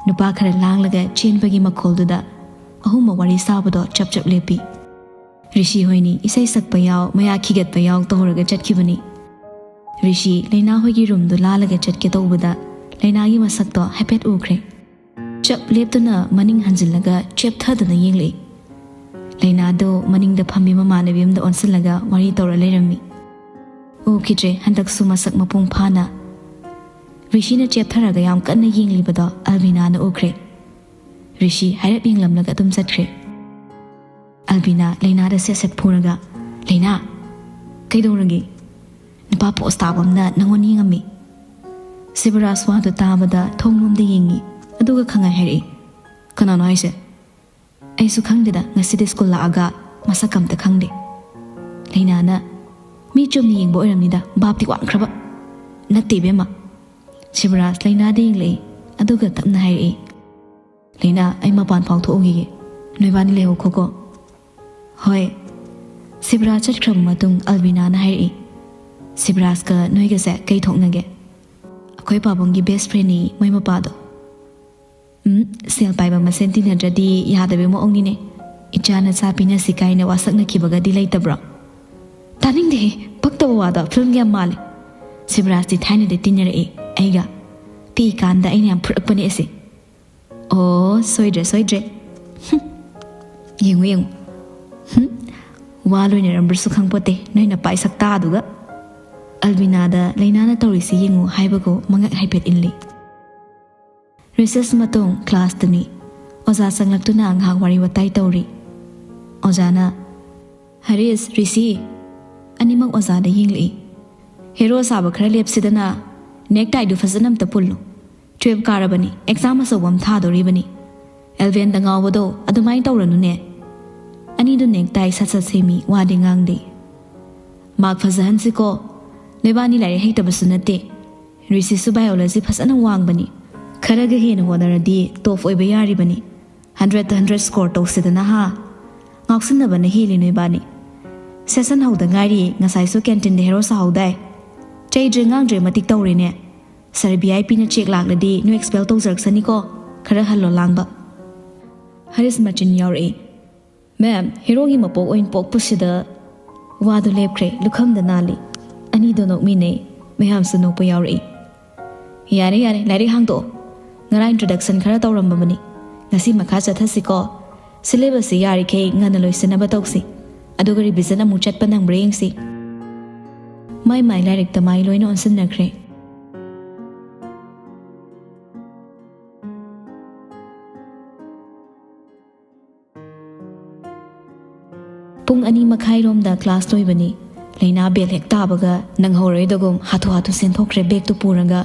ꯅꯨꯄꯥ ꯈꯔ ꯂꯥꯡꯂꯒ ꯆꯦꯟꯕꯒꯤ ꯃꯈꯣꯜꯗꯨꯗ ꯑꯍꯨꯝꯃꯛ ꯋꯥꯔꯤ ꯁꯥꯕꯗꯣ ꯆꯞ ꯆꯞ ꯂꯦꯞꯄꯤ꯫ ꯔꯤꯁꯤ ꯍꯣꯏꯅꯤ ꯏꯁꯩ ꯁꯛꯄ ꯌꯥꯎ, ꯃꯌꯥ ꯈꯤꯒꯠꯄ ꯌꯥꯎ ꯇꯧꯔꯒ ꯆꯠꯈꯤꯕꯅꯤ꯫ ꯔꯤꯁꯤ ꯂꯩꯅꯥ ꯍꯣꯏꯒꯤ ꯔꯨꯝꯗꯨ ꯂꯥꯜꯂꯒ ꯆꯠꯀꯦ ꯇꯧꯕꯗ ꯂꯩꯅꯥꯒꯤ ꯃꯁꯛꯇꯣ ꯍꯥꯏꯐꯦꯠ ꯎꯈ꯭ꯔꯦ꯫ ꯆꯞ ꯂꯦꯞꯇꯨꯅ ꯃꯅꯤꯡ ꯍꯟꯖꯤꯜꯂꯒ ꯆꯦꯞꯊꯗꯨꯅ ꯌꯦꯡꯂꯛꯏ꯫ ꯂꯩꯅꯥꯗꯣ ꯃꯅꯤꯡꯗ ꯐꯝꯃꯤ ꯃꯃꯥꯟꯅꯕꯤ ꯑꯃꯗ ꯑꯣꯟꯁꯤꯜꯂꯒ ꯋꯥꯔꯤ ꯇꯧꯔ ꯂꯩꯔꯝꯃꯤ꯫ ꯎꯈꯤꯗ꯭ꯔꯦ ꯍꯟꯗꯛꯁꯨ ꯃꯁꯛ ꯃꯄꯨꯡ ꯐꯥꯅ꯫ ꯔꯤꯁꯤꯅ ꯆꯦꯞꯊꯔꯒ ꯌꯥꯝ ꯀꯟꯅ ꯌꯦꯡꯂꯤꯕꯗꯣ ꯑꯜꯕꯤꯅꯥꯅ ꯎꯈ꯭ꯔꯦ꯫ ꯔꯤꯁꯤ ꯍꯥꯏꯔꯞ ꯌꯦꯡꯂꯝꯂꯒ ꯑꯗꯨꯝ ꯆꯠꯈ꯭ꯔꯦ꯫ ꯑꯜꯕꯤꯅꯥ ꯂꯩꯅꯥꯗ ꯁꯦꯠ ꯁꯦꯠ ꯐꯨꯔꯒ, ꯂꯩꯅꯥ, ꯀꯩꯗꯧꯔꯒꯦ? ꯅꯨꯄꯥ ꯄꯣꯁ ꯇꯥꯕ ꯑꯃꯅ ꯅꯪꯉꯣꯟꯗ ꯌꯦꯡꯉꯝꯃꯤ꯫ ꯁꯤꯕꯔꯥꯖ ꯋꯥꯗꯨ ꯇꯥꯕꯗ ꯊꯣꯡꯂꯣꯝꯗ ꯌꯦꯡꯉꯤ, ꯑꯗꯨꯒ ꯈꯪꯉꯥꯏ ꯍꯥꯏꯔꯛꯏ, ꯀꯅꯥꯅꯣ ꯍꯥꯏꯁꯦ? ꯑꯩꯁꯨ ꯈꯪꯗꯦꯗ, ꯉꯁꯤꯗꯤ ꯁ꯭ꯀꯨꯜ ꯂꯥꯛꯑꯒ ꯃꯁꯛ ꯑꯝꯇ ꯈꯪꯗꯦ꯫ ꯂꯩꯅꯥꯅ, ꯃꯤ ꯆꯨꯝꯅ ꯌꯦꯡꯕ ꯑꯣꯏꯔꯝꯅꯤꯗ, ꯚꯥꯞꯇꯤ ꯋꯥꯡꯈ꯭ꯔꯕ꯫ ꯅꯠꯇꯦ ꯏꯕꯦꯝꯃ꯫ ꯁꯤꯕꯔꯥꯖ ꯂꯩꯅꯥꯗ ꯌꯦꯡꯂꯛꯏ, ꯑꯗꯨꯒ ꯇꯞꯅ ꯍꯥꯏꯔꯛꯏ, ꯂꯩꯅꯥ, ꯑꯩ ꯃꯄꯥꯟ ꯐꯥꯎ ꯊꯣꯛꯎꯈꯤꯒꯦ, ꯅꯣꯏꯕꯥꯅꯤ ꯂꯩꯍꯧꯈꯣꯀꯣ꯫ ꯍꯣꯏ꯫ ꯁꯤꯕꯔꯥꯖ ꯆꯠꯈ꯭ꯔꯕ ꯃꯇꯨꯡ ꯑꯜꯕꯤꯅꯥꯅ ꯍꯥꯏꯔꯛꯏ, ꯁꯤꯕꯔꯥꯖꯀ ꯅꯣꯏꯒꯁꯦ ꯀꯩ ꯊꯣꯛꯅꯒꯦ? ꯑꯩꯈꯣꯏ ꯄꯥꯕꯨꯡꯒꯤ ꯕꯦꯁ ꯐ꯭ꯔꯦꯟꯅꯤ ꯃꯣꯏ ꯃꯄꯥꯗꯣ꯫ ꯎꯝ, ꯁꯦꯜ ꯄꯥꯏꯕ ꯃꯁꯦꯟ ꯇꯤꯟꯅꯗ꯭ꯔꯗꯤ ꯌꯥꯗꯕꯩ ꯃꯑꯣꯡꯅꯤꯅꯦ꯫ ꯏꯆꯥ ꯅꯆꯥ ꯄꯤꯅꯁꯤ ꯀꯥꯏꯅ ꯋꯥꯁꯛꯅꯈꯤꯕꯒꯗꯤ ꯂꯩꯇꯕ꯭ꯔꯣ? ꯇꯥꯅꯤꯡꯗꯦꯍꯦ, ꯄꯛꯇꯕ ꯋꯥꯗꯣ, ꯐꯤꯂꯝꯒꯤ ꯌꯥꯝ ꯃꯥꯜꯂꯦ꯫ ꯁꯤꯕꯔꯥꯖꯇꯤ ꯊꯥꯏꯅꯗꯤ ꯇꯤꯟꯅꯔꯛꯏ ꯑꯩꯒ꯫ ꯄꯤꯛꯏꯀꯥꯟꯗ ꯑꯩꯅ ꯌꯥꯝ ꯐꯨꯔꯛꯄꯅꯦ ꯑꯁꯦ꯫ ꯑꯣ, ꯁꯣꯏꯗ꯭ꯔꯦ, ꯁꯣꯏꯗ꯭ꯔꯦ꯫ ꯌꯦꯡꯉꯨ, ꯌꯦꯡꯉꯨ꯫ ꯍꯨꯝ, ꯋꯥ ꯂꯣꯏꯅꯔꯝꯕ꯭ꯔꯁꯨ ꯈꯪꯄꯣꯠꯇꯦ ꯅꯣꯏ ꯅꯄꯥꯏ ꯁꯛꯇꯥꯗꯨꯒ꯫ ꯑꯜꯕꯤꯅꯥꯗ ꯂꯩꯅꯥꯅ ꯇꯧꯔꯤꯁꯤ ꯌꯦꯡꯉꯨ ꯍꯥꯏꯕꯒꯨꯝ ꯃꯉꯛ ꯍꯥꯏꯐꯦꯠ ꯏꯜꯂꯤ꯫ ꯔꯤꯁꯦꯁ ꯃꯇꯨꯡ ꯀ꯭ꯂꯥꯁꯇꯅꯤ꯫ ꯑꯣꯖꯥ ꯆꯪꯂꯛꯇꯨꯅ ꯉꯥꯏꯍꯥꯛ ꯋꯥꯔꯤ ꯋꯥꯇꯥꯏ ꯇꯧꯔꯤ꯫ ꯑꯣꯖꯥꯅ, "ꯍꯔꯤꯁ, ꯔꯤꯁꯤ!" ꯑꯅꯤꯃꯛ ꯑꯣꯖꯥꯗ ꯌꯦꯡꯂꯛꯏ꯫ "ꯍꯦꯔꯣ ꯁꯥꯕ ꯈꯔ ꯂꯦꯞꯁꯤꯗꯅ, ꯅꯦꯛ ꯇꯥꯏꯗꯨ ꯐꯖꯅ ꯑꯝꯇ ꯄꯨꯜꯂꯨ꯫ ꯇꯨꯌꯦꯜꯞ ꯀꯥꯔꯕꯅꯤ, ꯑꯦꯛꯖꯥꯝ ꯑꯆꯧꯕ ꯑꯃ ꯊꯥꯗꯣꯔꯤꯕꯅꯤ꯫ ꯑꯦꯜꯚꯦꯟꯗ ꯉꯥꯎꯕꯗꯣ ꯑꯗꯨꯃꯥꯏꯅ ꯇꯧꯔꯅꯨꯅꯦ꯫" ꯑꯅꯤꯗꯨ ꯅꯦꯛ ꯇꯥꯏ ꯁꯠ ꯁꯠ ꯁꯦꯝꯃꯤ, ꯋꯥꯗꯤ ꯉꯥꯡꯗꯦ꯫ "ꯃꯥꯔꯛ ꯐꯖꯍꯟꯁꯤꯀꯣ꯫ ꯅꯣꯏꯕꯥꯅꯤ ꯂꯥꯏꯔꯤꯛ ꯍꯩꯇꯕꯁꯨ ꯅꯠꯇꯦ꯫ ꯔꯤꯁꯤꯁꯨ ꯕꯥꯏꯑꯣꯂꯣꯖꯤ ꯐꯖꯅ ꯋꯥꯡꯕꯅꯤ꯫ ꯈꯔꯒ ꯍꯦꯟꯅ ꯍꯣꯠꯅꯔꯗꯤ ꯇꯣꯞ ꯑꯣꯏꯕ ꯌꯥꯔꯤꯕꯅꯤ꯫ ꯍꯟꯗ꯭ꯔꯦꯠꯇ ꯍꯟꯗ꯭ꯔꯦꯠ ꯁ꯭ꯀꯣꯔ ꯇꯧꯁꯤꯗꯅ ꯍꯥ꯫ ꯉꯥꯎꯁꯤꯟꯅꯕꯅ ꯍꯦꯜꯂꯤ ꯅꯣꯏꯕꯥꯅꯤ꯫ ꯁꯦꯁꯟ ꯍꯧꯗ ꯉꯥꯏꯔꯤ, ꯉꯁꯥꯏꯁꯨ ꯀꯦꯟꯇꯤꯟꯗ ꯍꯦꯔꯣ ꯁꯥꯍꯧꯗꯥꯏ꯫ ꯆꯩꯗ꯭ꯔꯦ ꯉꯥꯡꯗ꯭ꯔꯦ ꯃꯇꯤꯛ ꯇꯧꯔꯦꯅꯦ꯫ ꯁꯥꯔ ꯚꯤ ꯑꯥꯏ ꯄꯤꯅ ꯆꯦꯛ ꯂꯥꯛꯂꯗꯤ ꯅꯣꯏ ꯑꯦꯛꯁꯄꯦꯜ ꯇꯧꯖꯔꯛꯁꯅꯤꯀꯣ꯫ ꯈꯔ ꯍꯜꯂꯣ ꯂꯥꯡꯕ꯫" ꯍꯔꯤꯁ ꯃꯆꯤꯟ ꯌꯥꯎꯔꯛꯏ꯫ "ꯃꯦꯝ, ꯍꯦꯔꯣꯒꯤ ꯃꯄꯣꯛ ꯑꯣꯏꯅ ꯄꯣꯛꯄꯁꯤꯗ꯫" ꯋꯥꯗꯨ ꯂꯦꯞꯈ꯭ꯔꯦ, ꯂꯨꯈꯝꯗ ꯅꯥꯜꯂꯤ꯫ ꯑꯅꯤꯗꯣ ꯅꯣꯛꯃꯤꯟꯅꯩ, ꯃꯌꯥꯝꯁꯨ ꯅꯣꯛꯄ ꯌꯥꯎꯔꯛꯏ꯫ "ꯌꯥꯔꯦ, ꯌꯥꯔꯦ, ꯂꯥꯏꯔꯤꯛ ꯍꯥꯡꯗꯣꯛꯑꯣ꯫ ꯉꯔꯥꯡ ꯏꯟꯇ꯭ꯔꯣꯗꯛꯁꯟ ꯈꯔ ꯇꯧꯔꯝꯕꯕꯅꯤ꯫ ꯉꯁꯤ ꯃꯈꯥ ꯆꯠꯊꯁꯤꯀꯣ꯫ ꯁꯤꯂꯦꯕꯁꯁꯤ ꯌꯥꯔꯤꯈꯩ ꯉꯟꯅ ꯂꯣꯏꯁꯤꯟꯅꯕ ꯇꯧꯁꯤ꯫ ꯑꯗꯨꯒ ꯔꯤꯚꯤꯖꯟ ꯑꯃꯨꯛ ꯆꯠꯄ ꯅꯪꯕ꯭ꯔꯥ ꯌꯦꯡꯁꯤ꯫" ꯃꯥꯏ ꯃꯥꯏ ꯂꯥꯏꯔꯤꯛꯇ ꯃꯥꯏ ꯂꯣꯏꯅ ꯑꯣꯟꯁꯤꯟꯅꯈ꯭ꯔꯦ꯫ ꯄꯨꯡ ꯑꯅꯤ ꯃꯈꯥꯏꯔꯣꯝꯗ ꯀ꯭ꯂꯥꯁ ꯂꯣꯏꯕꯅꯤ꯫ ꯂꯩꯅꯥ ꯕꯦꯜ ꯍꯦꯛ ꯇꯥꯕꯒ ꯅꯪꯍꯧꯔꯣꯏꯗꯒꯨꯝ ꯍꯥꯊꯨ ꯍꯥꯊꯨ ꯆꯦꯟꯊꯣꯛꯈ꯭ꯔꯦ ꯕꯦꯒꯇꯨ ꯄꯨꯔꯒ꯫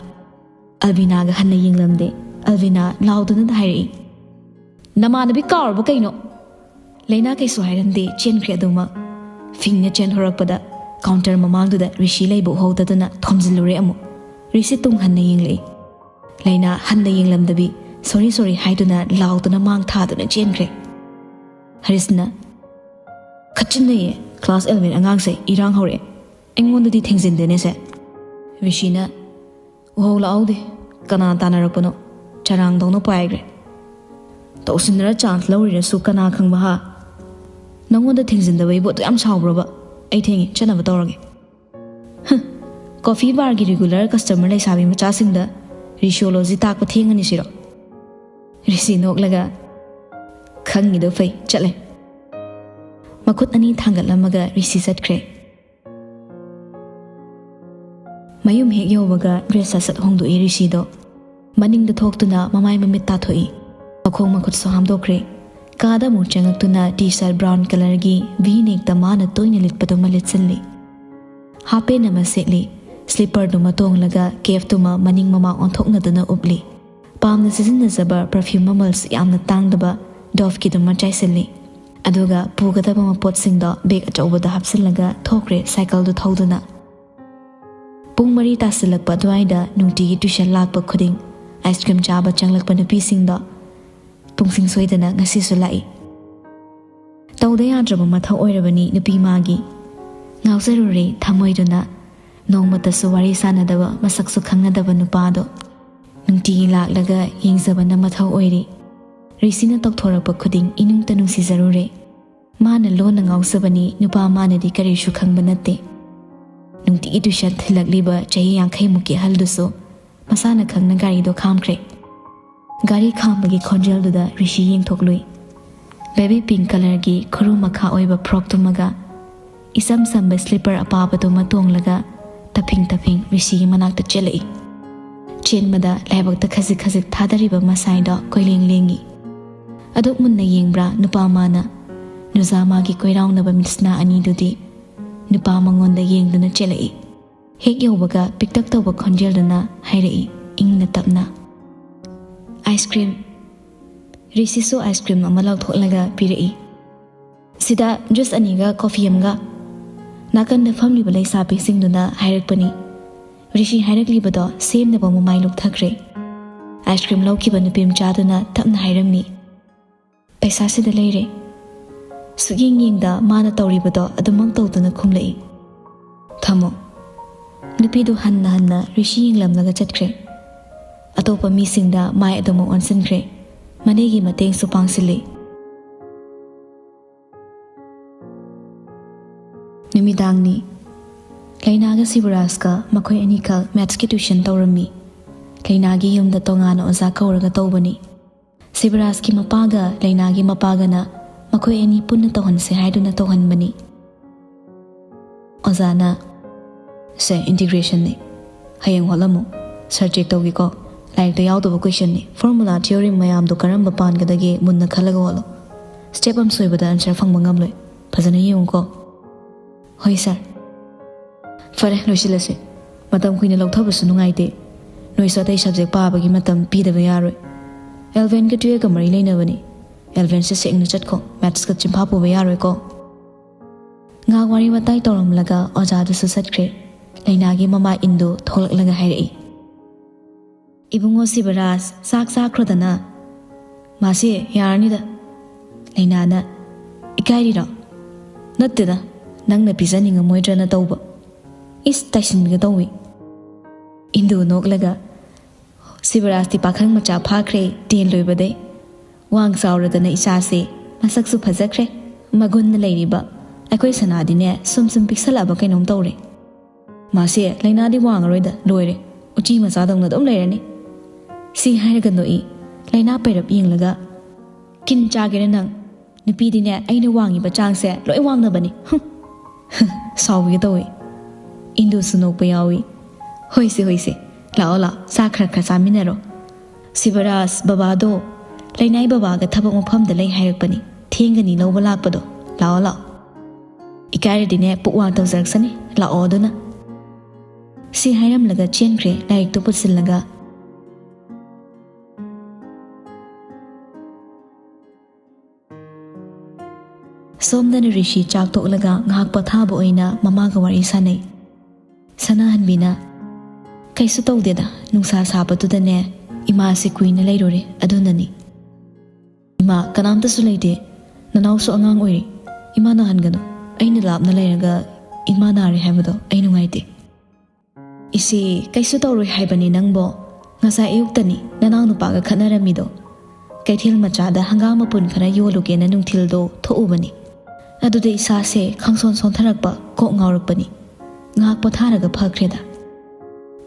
ꯑꯜꯕꯤꯅꯥꯒ ꯍꯟꯅ ꯌꯦꯡꯂꯝꯗꯦ꯫ ꯑꯜꯕꯤꯅꯥ ꯂꯥꯎꯗꯨꯅ ꯍꯥꯏꯔꯛꯏ, "ꯅꯃꯥꯟꯅꯕꯤ ꯀꯥꯎꯔꯕ ꯀꯩꯅꯣ?" ꯂꯩꯅꯥ ꯀꯩꯁꯨ ꯍꯥꯏꯔꯝꯗꯦ, ꯆꯦꯟꯈ꯭ꯔꯦ ꯑꯗꯨꯃꯛ꯫ ꯐꯤꯡꯅ ꯆꯦꯟꯊꯣꯔꯛꯄꯗ ꯀꯥꯎꯟꯇꯔ ꯃꯃꯥꯡꯗꯨꯗ ꯔꯤꯁꯤ ꯂꯩꯕ ꯎꯍꯧꯗꯗꯨꯅ ꯊꯣꯝꯖꯤꯜꯂꯨꯔꯦ ꯑꯃꯨꯛ꯫ ꯔꯤꯁꯤ ꯇꯨꯡ ꯍꯟꯅ ꯌꯦꯡꯂꯛꯏ꯫ ꯂꯩꯅꯥ ꯍꯟꯅ ꯌꯦꯡꯂꯝꯗꯕꯤ "ꯁꯣꯔꯤ, ꯁꯣꯔꯤ" ꯍꯥꯏꯗꯨꯅ ꯂꯥꯎꯗꯨꯅ ꯃꯥꯡ ꯊꯥꯗꯨꯅ ꯆꯦꯟꯈ꯭ꯔꯦ꯫ ꯍꯔꯤꯁꯅ, "ꯈꯠꯆꯤꯟꯅꯩꯌꯦ, ꯀ꯭ꯂꯥꯁ ꯑꯦꯂꯚꯦꯟ ꯑꯉꯥꯡꯁꯦ ꯏꯔꯥꯡ ꯍꯧꯔꯛꯑꯦ꯫ ꯑꯩꯉꯣꯟꯗꯗꯤ ꯊꯦꯡꯖꯤꯟꯗꯦꯅꯦ ꯁꯦ꯫" ꯔꯤꯁꯤꯅ, "ꯎꯍꯧ ꯂꯥꯛꯍꯧꯗꯦ, ꯀꯅꯥ ꯇꯥꯟꯅꯔꯛꯄꯅꯣ, ꯆꯔꯥꯡꯗꯧꯅ ꯄꯥꯏꯈ꯭ꯔꯦ꯫ ꯇꯧꯁꯤꯟꯅꯔ ꯆꯥꯟꯁ ꯂꯧꯔꯤꯔꯁꯨ ꯀꯅꯥ ꯈꯪꯕ ꯍꯥ? ꯅꯪꯉꯣꯟꯗ ꯊꯦꯡꯖꯤꯟꯗꯕꯩꯕꯨ ꯑꯗꯨ ꯌꯥꯝ ꯁꯥꯎꯕ꯭ꯔꯕ? ꯑꯩ ꯊꯦꯡꯉꯦ, ꯆꯠꯅꯕ ꯇꯧꯔꯒꯦ꯫" "ꯍ, ꯀꯣꯐꯤ ꯕꯥꯔꯒꯤ ꯔꯤꯒꯨꯂꯔ ꯀꯁꯇꯃꯔ ꯂꯩꯁꯥꯕꯤ ꯃꯆꯥꯁꯤꯡꯗ ꯔꯤꯁꯤꯌꯣꯂꯣꯖꯤ ꯇꯥꯛꯄ ꯊꯦꯡꯉꯅꯤ ꯁꯤꯔꯣ?" ꯔꯤꯁꯤ ꯅꯣꯛꯂꯒ, "ꯈꯪꯉꯤꯗꯣ ꯐꯩ, ꯆꯠꯂꯦ"꯫ ꯃꯈꯨꯠ ꯑꯅꯤ ꯊꯥꯡꯒꯠꯂꯝꯃꯒ ꯔꯤꯁꯤ ꯆꯠꯈ꯭ꯔꯦ꯫ ꯃꯌꯨꯝ ꯍꯦꯛ ꯌꯧꯕꯒ ꯗ꯭ꯔꯦꯁ ꯁꯠ ꯁꯠ ꯍꯣꯡꯗꯣꯛꯏ ꯔꯤꯁꯤꯗꯣ꯫ ꯃꯅꯤꯡꯗ ꯊꯣꯛꯇꯨꯅ ꯃꯃꯥꯏ ꯃꯃꯤꯠ ꯇꯥꯊꯣꯛꯏ꯫ ꯃꯈꯣꯡ ꯃꯈꯨꯠꯁꯨ ꯍꯥꯝꯗꯣꯛꯈ꯭ꯔꯦ꯫ ꯀꯥꯗ ꯑꯃꯨꯛ ꯆꯪꯉꯛꯇꯨꯅ ꯇꯤ ꯁꯥꯔꯠ ꯕ꯭ꯔꯥꯎꯟ ꯀꯂꯔꯒꯤ ꯚꯤ ꯅꯦꯛꯇ ꯃꯥꯅ ꯇꯣꯏꯅ ꯂꯤꯠꯄꯗꯨꯃ ꯂꯤꯠꯁꯤꯜꯂꯤ꯫ ꯍꯥꯞ ꯄꯦꯟ ꯑꯃ ꯁꯦꯠꯂꯤ꯫ ꯁ꯭ꯂꯤꯞꯄꯔꯗꯨꯃ ꯇꯣꯡꯂꯒ ꯀꯦꯞꯇꯨꯃ ꯃꯅꯤꯡ ꯃꯃꯥꯡ ꯑꯣꯟꯊꯣꯛꯅꯗꯨꯅ ꯎꯞꯂꯤ꯫ ꯄꯥꯝꯅ ꯁꯤꯖꯤꯟꯅꯖꯕ ꯄꯔꯐ꯭ꯌꯨꯝ ꯃꯃꯜꯁꯨ ꯌꯥꯝꯅ ꯇꯥꯡꯗꯕ ꯗꯣꯐꯀꯤꯗꯨꯃ ꯆꯥꯏꯁꯤꯜꯂꯤ꯫ ꯑꯗꯨꯒ ꯄꯨꯒꯗꯕ ꯃꯄꯣꯠꯁꯤꯡꯗꯣ ꯕꯦꯒ ꯑꯆꯧꯕꯗ ꯍꯥꯞꯆꯤꯜꯂꯒ ꯊꯣꯛꯈ꯭ꯔꯦ ꯁꯥꯏꯀꯜꯗꯨ ꯊꯧꯗꯨꯅ꯫ ꯄꯨꯡ ꯃꯔꯤ ꯇꯥꯁꯤꯜꯂꯛꯄ ꯑꯗꯨꯋꯥꯏꯗ ꯅꯨꯡꯇꯤꯒꯤ ꯇ꯭ꯌꯨꯁꯟ ꯂꯥꯛꯄ ꯈꯨꯗꯤꯡ ꯑꯥꯏꯁ ꯀ꯭ꯔꯤꯝ ꯆꯥꯕ ꯆꯪꯂꯛꯄ ꯅꯨꯄꯤꯁꯤꯡꯗꯣ ꯄꯨꯡꯁꯤꯡ ꯁꯣꯏꯗꯅ ꯉꯁꯤꯁꯨ ꯂꯥꯛꯏ꯫ ꯇꯧꯗ ꯌꯥꯗ꯭ꯔꯕ ꯃꯊꯧ ꯑꯣꯏꯔꯕꯅꯤ ꯅꯨꯄꯤ ꯃꯥꯒꯤ꯫ ꯉꯥꯎꯖꯔꯨꯔꯦ ꯊꯃꯣꯏꯗꯨꯅ꯫ ꯅꯣꯡꯃꯇꯁꯨ ꯋꯥꯔꯤ ꯁꯥꯟꯅꯗꯕ, ꯃꯁꯛꯁꯨ ꯈꯪꯅꯗꯕ ꯅꯨꯄꯥꯗꯣ ꯅꯨꯡꯇꯤꯒꯤ ꯂꯥꯛꯂꯒ ꯌꯦꯡꯖꯕꯅ ꯃꯊꯧ ꯑꯣꯏꯔꯤ꯫ ꯔꯤꯁꯤꯅ ꯇꯧꯊꯣꯔꯛꯄ ꯈꯨꯗꯤꯡ ꯏꯅꯨꯡꯇ ꯅꯨꯡꯁꯤꯖꯔꯨꯔꯦ꯫ ꯃꯥꯅ ꯂꯣꯟꯅ ꯉꯥꯎꯖꯕꯅꯤ, ꯅꯨꯄꯥ ꯃꯥꯅꯗꯤ ꯀꯔꯤꯁꯨ ꯈꯪꯕ ꯅꯠꯇꯦ꯫ ꯅꯨꯡꯇꯤꯒꯤ ꯇ꯭ꯌꯨꯁꯟ ꯊꯤꯜꯂꯛꯂꯤꯕ ꯆꯍꯤ ꯌꯥꯡꯈꯩ ꯃꯨꯛꯀꯤ ꯑꯍꯜꯗꯨꯁꯨ ꯃꯁꯥꯅ ꯈꯪꯅ ꯒꯥꯔꯤꯗꯣ ꯈꯥꯝꯈ꯭ꯔꯦ꯫ ꯒꯥꯔꯤ ꯈꯥꯝꯕꯒꯤ ꯈꯣꯟꯖꯦꯜꯗꯨꯗ ꯔꯤꯁꯤ ꯌꯦꯡꯊꯣꯛꯂꯨꯏ꯫ ꯕꯦꯕꯤ ꯄꯤꯡ ꯀꯂꯔꯒꯤ ꯈꯨꯔꯨ ꯃꯈꯥ ꯑꯣꯏꯕ ꯐ꯭ꯔꯣꯛꯇꯨꯃꯒ ꯏꯆꯝ ꯆꯝꯕ ꯁ꯭ꯂꯤꯞꯄꯔ ꯑꯄꯥꯕꯗꯨꯃ ꯇꯣꯡꯂꯒ ꯇꯞꯐꯤꯡ ꯇꯞꯐꯤꯡ ꯔꯤꯁꯤꯒꯤ ꯃꯅꯥꯛꯇ ꯆꯦꯜꯂꯛꯏ꯫ ꯆꯦꯟꯕꯗ ꯂꯥꯏꯕꯛꯇ ꯈꯖꯤꯛ ꯈꯖꯤꯛ ꯊꯥꯗꯔꯤꯕ ꯃꯁꯥꯏꯗꯣ ꯀꯣꯏꯂꯦꯡ ꯂꯦꯡꯉꯤ꯫ ꯑꯗꯨꯛ ꯃꯨꯟꯅ ꯌꯦꯡꯕ꯭ꯔꯥ ꯅꯨꯄꯥ ꯃꯥꯅ? ꯅꯨꯖꯥ ꯃꯥꯒꯤ ꯀꯣꯏꯔꯥꯎꯅꯕ ꯃꯤꯠꯁꯅꯥ ꯑꯅꯤꯗꯨꯗꯤ ꯅꯨꯄꯥ ꯃꯉꯣꯟꯗ ꯌꯦꯡꯗꯨꯅ ꯆꯦꯜꯂꯛꯏ꯫ ꯍꯦꯛ ꯌꯧꯕꯒ ꯄꯤꯛꯇꯛ ꯇꯧꯕ ꯈꯣꯟꯖꯦꯜꯗꯨꯅ ꯍꯥꯏꯔꯛꯏ, ꯏꯪꯅ ꯇꯞꯅ, "ꯑꯥꯏꯁ ꯀ꯭ꯔꯤꯝ"꯫ ꯔꯤꯁꯤꯁꯨ ꯑꯥꯏꯁ ꯀ꯭ꯔꯤꯝ ꯑꯃ ꯂꯧꯊꯣꯛꯂꯒ ꯄꯤꯔꯛꯏ꯫ "ꯁꯤꯗ ꯖꯨꯁ ꯑꯅꯤꯒ ꯀꯣꯐꯤ ꯑꯃꯒ"꯫ ꯅꯥꯀꯟꯗ ꯐꯝꯂꯤꯕ ꯂꯩꯁꯥꯕꯤꯁꯤꯡꯗꯨꯅ ꯍꯥꯏꯔꯛꯄꯅꯤ꯫ ꯔꯤꯁꯤ ꯍꯥꯏꯔꯛꯂꯤꯕꯗꯣ ꯁꯦꯝꯅꯕ ꯃꯃꯥꯏ ꯂꯨꯞꯊꯈ꯭ꯔꯦ꯫ ꯑꯥꯏꯁ ꯀ꯭ꯔꯤꯝ ꯂꯧꯈꯤꯕ ꯅꯨꯄꯤ ꯃꯆꯥꯗꯨꯅ ꯇꯞꯅ ꯍꯥꯏꯔꯝꯃꯤ, "ꯄꯩꯁꯥ ꯁꯤꯗ ꯂꯩꯔꯦ"꯫ ꯁꯨꯛꯌꯦꯡ ꯌꯦꯡꯗ ꯃꯥꯅ ꯇꯧꯔꯤꯕꯗꯣ ꯑꯗꯨꯃꯛ ꯇꯧꯗꯨꯅ ꯈꯨꯝꯂꯛꯏ, "ꯊꯝꯃꯣ"꯫ ꯅꯨꯄꯤꯗꯨ ꯍꯟꯅ ꯍꯟꯅ ꯔꯤꯁꯤ ꯌꯦꯡꯂꯝꯂꯒ ꯆꯠꯈ꯭ꯔꯦ꯫ ꯑꯇꯣꯞꯄ ꯃꯤꯁꯤꯡꯗ ꯃꯥꯏ ꯑꯗꯨꯃꯛ ꯑꯣꯟꯁꯤꯟꯈ꯭ꯔꯦ꯫ ꯃꯅꯦꯒꯤ ꯃꯇꯦꯡꯁꯨ ꯄꯥꯡꯁꯤꯜꯂꯤ꯫ ꯅꯨꯃꯤꯗꯥꯡꯅꯤ꯫ ꯂꯩꯅꯥꯒ ꯁꯤꯕꯔꯥꯖꯀ ꯃꯈꯣꯏ ꯑꯅꯤꯈꯛ ꯃꯦꯠꯁꯀꯤ ꯇ꯭ꯌꯨꯁꯟ ꯇꯧꯔꯝꯃꯤ꯫ ꯂꯩꯅꯥꯒꯤ ꯌꯨꯝꯗ ꯇꯣꯉꯥꯟꯅ ꯑꯣꯖꯥ ꯀꯧꯔꯒ ꯇꯧꯕꯅꯤ꯫ ꯁꯤꯕꯔꯥꯖꯀꯤ ꯃꯄꯥꯒ ꯂꯩꯅꯥꯒꯤ ꯃꯄꯥꯒꯅ ꯃꯈꯣꯏ ꯑꯅꯤ ꯄꯨꯟꯅ ꯇꯧꯍꯟꯁꯦ ꯍꯥꯏꯗꯨꯅ ꯇꯧꯍꯟꯕꯅꯤ꯫ ꯑꯣꯖꯥꯅ, "ꯁꯦ, ꯏꯟꯇꯤꯒ꯭ꯔꯦꯁꯟꯅꯤ꯫ ꯍꯌꯦꯡ ꯍꯣꯠꯂꯝꯃꯨ꯫ Sir check ꯇꯧꯒꯦꯀꯣ꯫ ꯂꯥꯏꯔꯤꯛꯇ ꯌꯥꯎꯗꯕ ꯀꯣꯏꯁꯟꯅꯤ꯫ ꯐꯣꯔꯃꯨꯂꯥ ꯊꯤꯑꯣꯔꯤ ꯃꯌꯥꯝꯗꯣ ꯀꯔꯝꯕ ꯄꯥꯟꯒꯗꯒꯦ ꯃꯨꯟꯅ ꯈꯜꯂꯒ ꯍꯣꯠꯂꯣ꯫ ꯁ꯭ꯇꯦꯞ ꯑꯃ ꯁꯣꯏꯕꯗ ꯑꯟꯁꯔ ꯐꯪꯕ ꯉꯝꯂꯣꯏ꯫ ꯐꯖꯅ ꯌꯦꯡꯉꯨꯀꯣ꯫" "ꯍꯣꯏ ꯁꯥꯔ꯫" "ꯐꯔꯦ, ꯂꯣꯏꯁꯤꯜꯂꯁꯤ꯫ ꯃꯇꯝ ꯀꯨꯏꯅ ꯂꯧꯊꯕꯁꯨ ꯅꯨꯡꯉꯥꯏꯇꯦ꯫ ꯅꯣꯏꯁꯨ ꯑꯇꯩ ꯁꯕꯖꯦꯛ ꯄꯥꯕꯒꯤ ꯃꯇꯝ ꯄꯤꯗꯕ ꯌꯥꯔꯣꯏ꯫ ꯑꯦꯜꯚꯦꯟꯒ ꯇꯨꯌꯦꯜꯐꯀ ꯃꯔꯤ ꯂꯩꯅꯕꯅꯤ꯫ ꯑꯦꯜꯚꯦꯟꯁꯦ ꯁꯦꯡꯅ ꯆꯠꯈꯣ꯫ ꯃꯦꯠꯁꯀ ꯆꯤꯟꯐꯥ ꯄꯨꯕ ꯌꯥꯔꯣꯏꯀꯣ꯫" ꯉꯥꯏꯍꯥꯛ ꯋꯥꯔꯤ ꯋꯥꯇꯥꯏ ꯇꯧꯔꯝꯂꯒ ꯑꯣꯖꯥꯗꯨꯁꯨ ꯆꯠꯈ꯭ꯔꯦ꯫ ꯂꯩꯅꯥꯒꯤ ꯃꯃꯥ ꯏꯟꯗꯨ ꯊꯣꯛꯂꯛꯂꯒ ꯍꯥꯏꯔꯛꯏ, "ꯏꯕꯨꯡꯉꯣ ꯁꯤꯕꯔꯥꯖ, ꯆꯥꯛ ꯆꯥꯈ꯭ꯔꯣꯗꯅ꯫" "ꯃꯥꯁꯦ, ꯌꯥꯔꯅꯤꯗ꯫" ꯂꯩꯅꯥꯅ, "ꯏꯀꯥꯏꯔꯤꯔꯣ?" "ꯅꯠꯇꯦꯗ, ꯅꯪꯅ ꯄꯤꯖꯅꯤꯡꯉꯝꯃꯣꯏꯗ꯭ꯔꯅ ꯇꯧꯕ꯫" ꯏꯁ, ꯇꯥꯏꯁꯤꯟꯕꯤꯒ ꯇꯧꯏ꯫ ꯏꯟꯗꯨ ꯅꯣꯛꯂꯒ, "ꯁꯤꯕꯔꯥꯖꯇꯤ ꯄꯥꯈꯪ ꯃꯆꯥ ꯐꯥꯈ꯭ꯔꯦ, ꯇꯦꯟ ꯂꯣꯏꯕꯗꯩ꯫ ꯋꯥꯡ ꯆꯥꯎꯔꯗꯅ ꯏꯆꯥꯁꯦ, ꯃꯁꯛꯁꯨ ꯐꯖꯈ꯭ꯔꯦ꯫ ꯃꯒꯨꯟꯅ ꯂꯩꯔꯤꯕ꯫ ꯑꯩꯈꯣꯏ ꯁꯅꯥꯗꯤꯅꯦ, ꯁꯨꯝ ꯁꯨꯝ ꯄꯤꯛꯁꯜꯂꯛꯑꯕ ꯀꯩꯅꯣꯝ ꯇꯧꯔꯦ꯫ ꯃꯥꯁꯦ, ꯂꯩꯅꯥꯗꯤ ꯋꯥꯡꯉꯔꯣꯏꯗ, ꯂꯣꯏꯔꯦ꯫ ꯎꯆꯤ ꯃꯆꯥꯗꯧꯅ ꯑꯗꯨꯝ ꯂꯩꯔꯅꯤ꯫" ꯁꯤ ꯍꯥꯏꯔꯒ ꯅꯣꯛꯏ꯫ ꯂꯩꯅꯥ ꯄꯩꯔꯞ ꯌꯦꯡꯂꯒ, "ꯀꯤꯟ ꯆꯥꯒꯦꯔ ꯅꯪ? ꯅꯨꯄꯤꯗꯤꯅꯦ, ꯑꯩꯅ ꯋꯥꯡꯉꯤꯕ ꯆꯥꯡꯁꯦ ꯂꯣꯏ ꯋꯥꯡꯅꯕꯅꯤ꯫ ꯍꯨꯝ꯫" ꯁꯥꯎꯕꯤꯒ ꯇꯧꯏ꯫ ꯏꯟꯗꯨꯁꯨ ꯅꯣꯛꯄ ꯌꯥꯎꯏ꯫ "ꯍꯣꯏꯁꯦ, ꯍꯣꯏꯁꯦ, ꯂꯥꯛꯑꯣ, ꯂꯥꯛꯑꯣ, ꯆꯥꯛ ꯈꯔ ꯈꯔ ꯆꯥꯃꯤꯟꯅꯔꯣ꯫ ꯁꯤꯕꯔꯥꯖ, ꯕꯕꯥꯗꯣ ꯂꯩꯅꯥꯏ ꯕꯕꯥꯒ ꯊꯕꯛ ꯃꯐꯝꯗ ꯂꯩ ꯍꯥꯏꯔꯛꯄꯅꯤ, ꯊꯦꯡꯒꯅꯤ ꯂꯧꯕ ꯂꯥꯛꯄꯗꯣ꯫ ꯂꯥꯛꯑꯣ, ꯂꯥꯛꯑꯣ꯫ ꯏꯀꯥꯏꯔꯗꯤꯅꯦ, ꯄꯨꯛ ꯋꯥꯡ ꯇꯧꯖꯔꯛꯁꯅꯤ꯫ ꯂꯥꯛꯑꯣ ꯑꯗꯨꯅ꯫" ꯁꯤ ꯍꯥꯏꯔꯝꯂꯒ ꯆꯦꯟꯈ꯭ꯔꯦ, ꯂꯥꯏꯔꯤꯛꯇꯨ ꯄꯨꯁꯤꯜꯂꯒ꯫ ꯁꯣꯝꯗꯅ ꯔꯤꯁꯤ ꯆꯥꯛ ꯇꯣꯛꯂꯒ ꯉꯥꯏꯍꯥꯛ ꯄꯣꯊꯥꯕ ꯑꯣꯏꯅ ꯃꯃꯥꯒ ꯋꯥꯔꯤ ꯁꯥꯟꯅꯩ꯫ ꯁꯅꯥꯍꯟꯕꯤꯅ, "ꯀꯩꯁꯨ ꯇꯧꯗꯦꯗ, ꯅꯨꯡꯁꯥ ꯁꯥꯕꯗꯨꯗꯅꯦ ꯏꯃꯥꯁꯦ ꯀꯨꯏꯅ ꯂꯩꯔꯨꯔꯦ, ꯑꯗꯨꯅꯅꯤ꯫ ꯏꯃꯥ ꯀꯅꯥꯝꯇꯁꯨ ꯂꯩꯇꯦ, ꯅꯅꯥꯎꯁꯨ ꯑꯉꯥꯡ ꯑꯣꯏꯔꯤ꯫ ꯏꯃꯥ ꯅꯥꯍꯟꯒꯅꯨ, ꯑꯩꯅ ꯂꯥꯞꯅ ꯂꯩꯔꯒ ꯏꯃꯥ ꯅꯥꯔꯦ ꯍꯥꯏꯕꯗꯣ ꯑꯩ ꯅꯨꯡꯉꯥꯏꯇꯦ꯫" "ꯏꯆꯦ, ꯀꯩꯁꯨ ꯇꯧꯔꯣꯏ ꯍꯥꯏꯕꯅꯤ ꯅꯪꯕꯣ꯫ ꯉꯁꯥꯏ ꯑꯌꯨꯛꯇꯅꯤ ꯅꯅꯥꯎ ꯅꯨꯄꯥꯒ ꯈꯠꯅꯔꯝꯃꯤꯗꯣ꯫ ꯀꯩꯊꯦꯜ ꯃꯆꯥꯗ ꯍꯪꯒꯥꯝ ꯃꯄꯨꯟ ꯈꯔ ꯌꯣꯜꯂꯨꯒꯦꯅ ꯅꯨꯡꯊꯤꯜꯗꯣ ꯊꯣꯛꯎꯕꯅꯤ꯫ ꯑꯗꯨꯗ ꯏꯁꯥꯁꯦ ꯈꯪꯁꯣꯟ ꯁꯣꯟꯊꯔꯛꯄ, ꯀꯣꯛ ꯉꯥꯎꯔꯛꯄꯅꯤ꯫ ꯉꯥꯏꯍꯥꯛ ꯄꯣꯊꯥꯔꯒ ꯐꯈ꯭ꯔꯦꯗ꯫"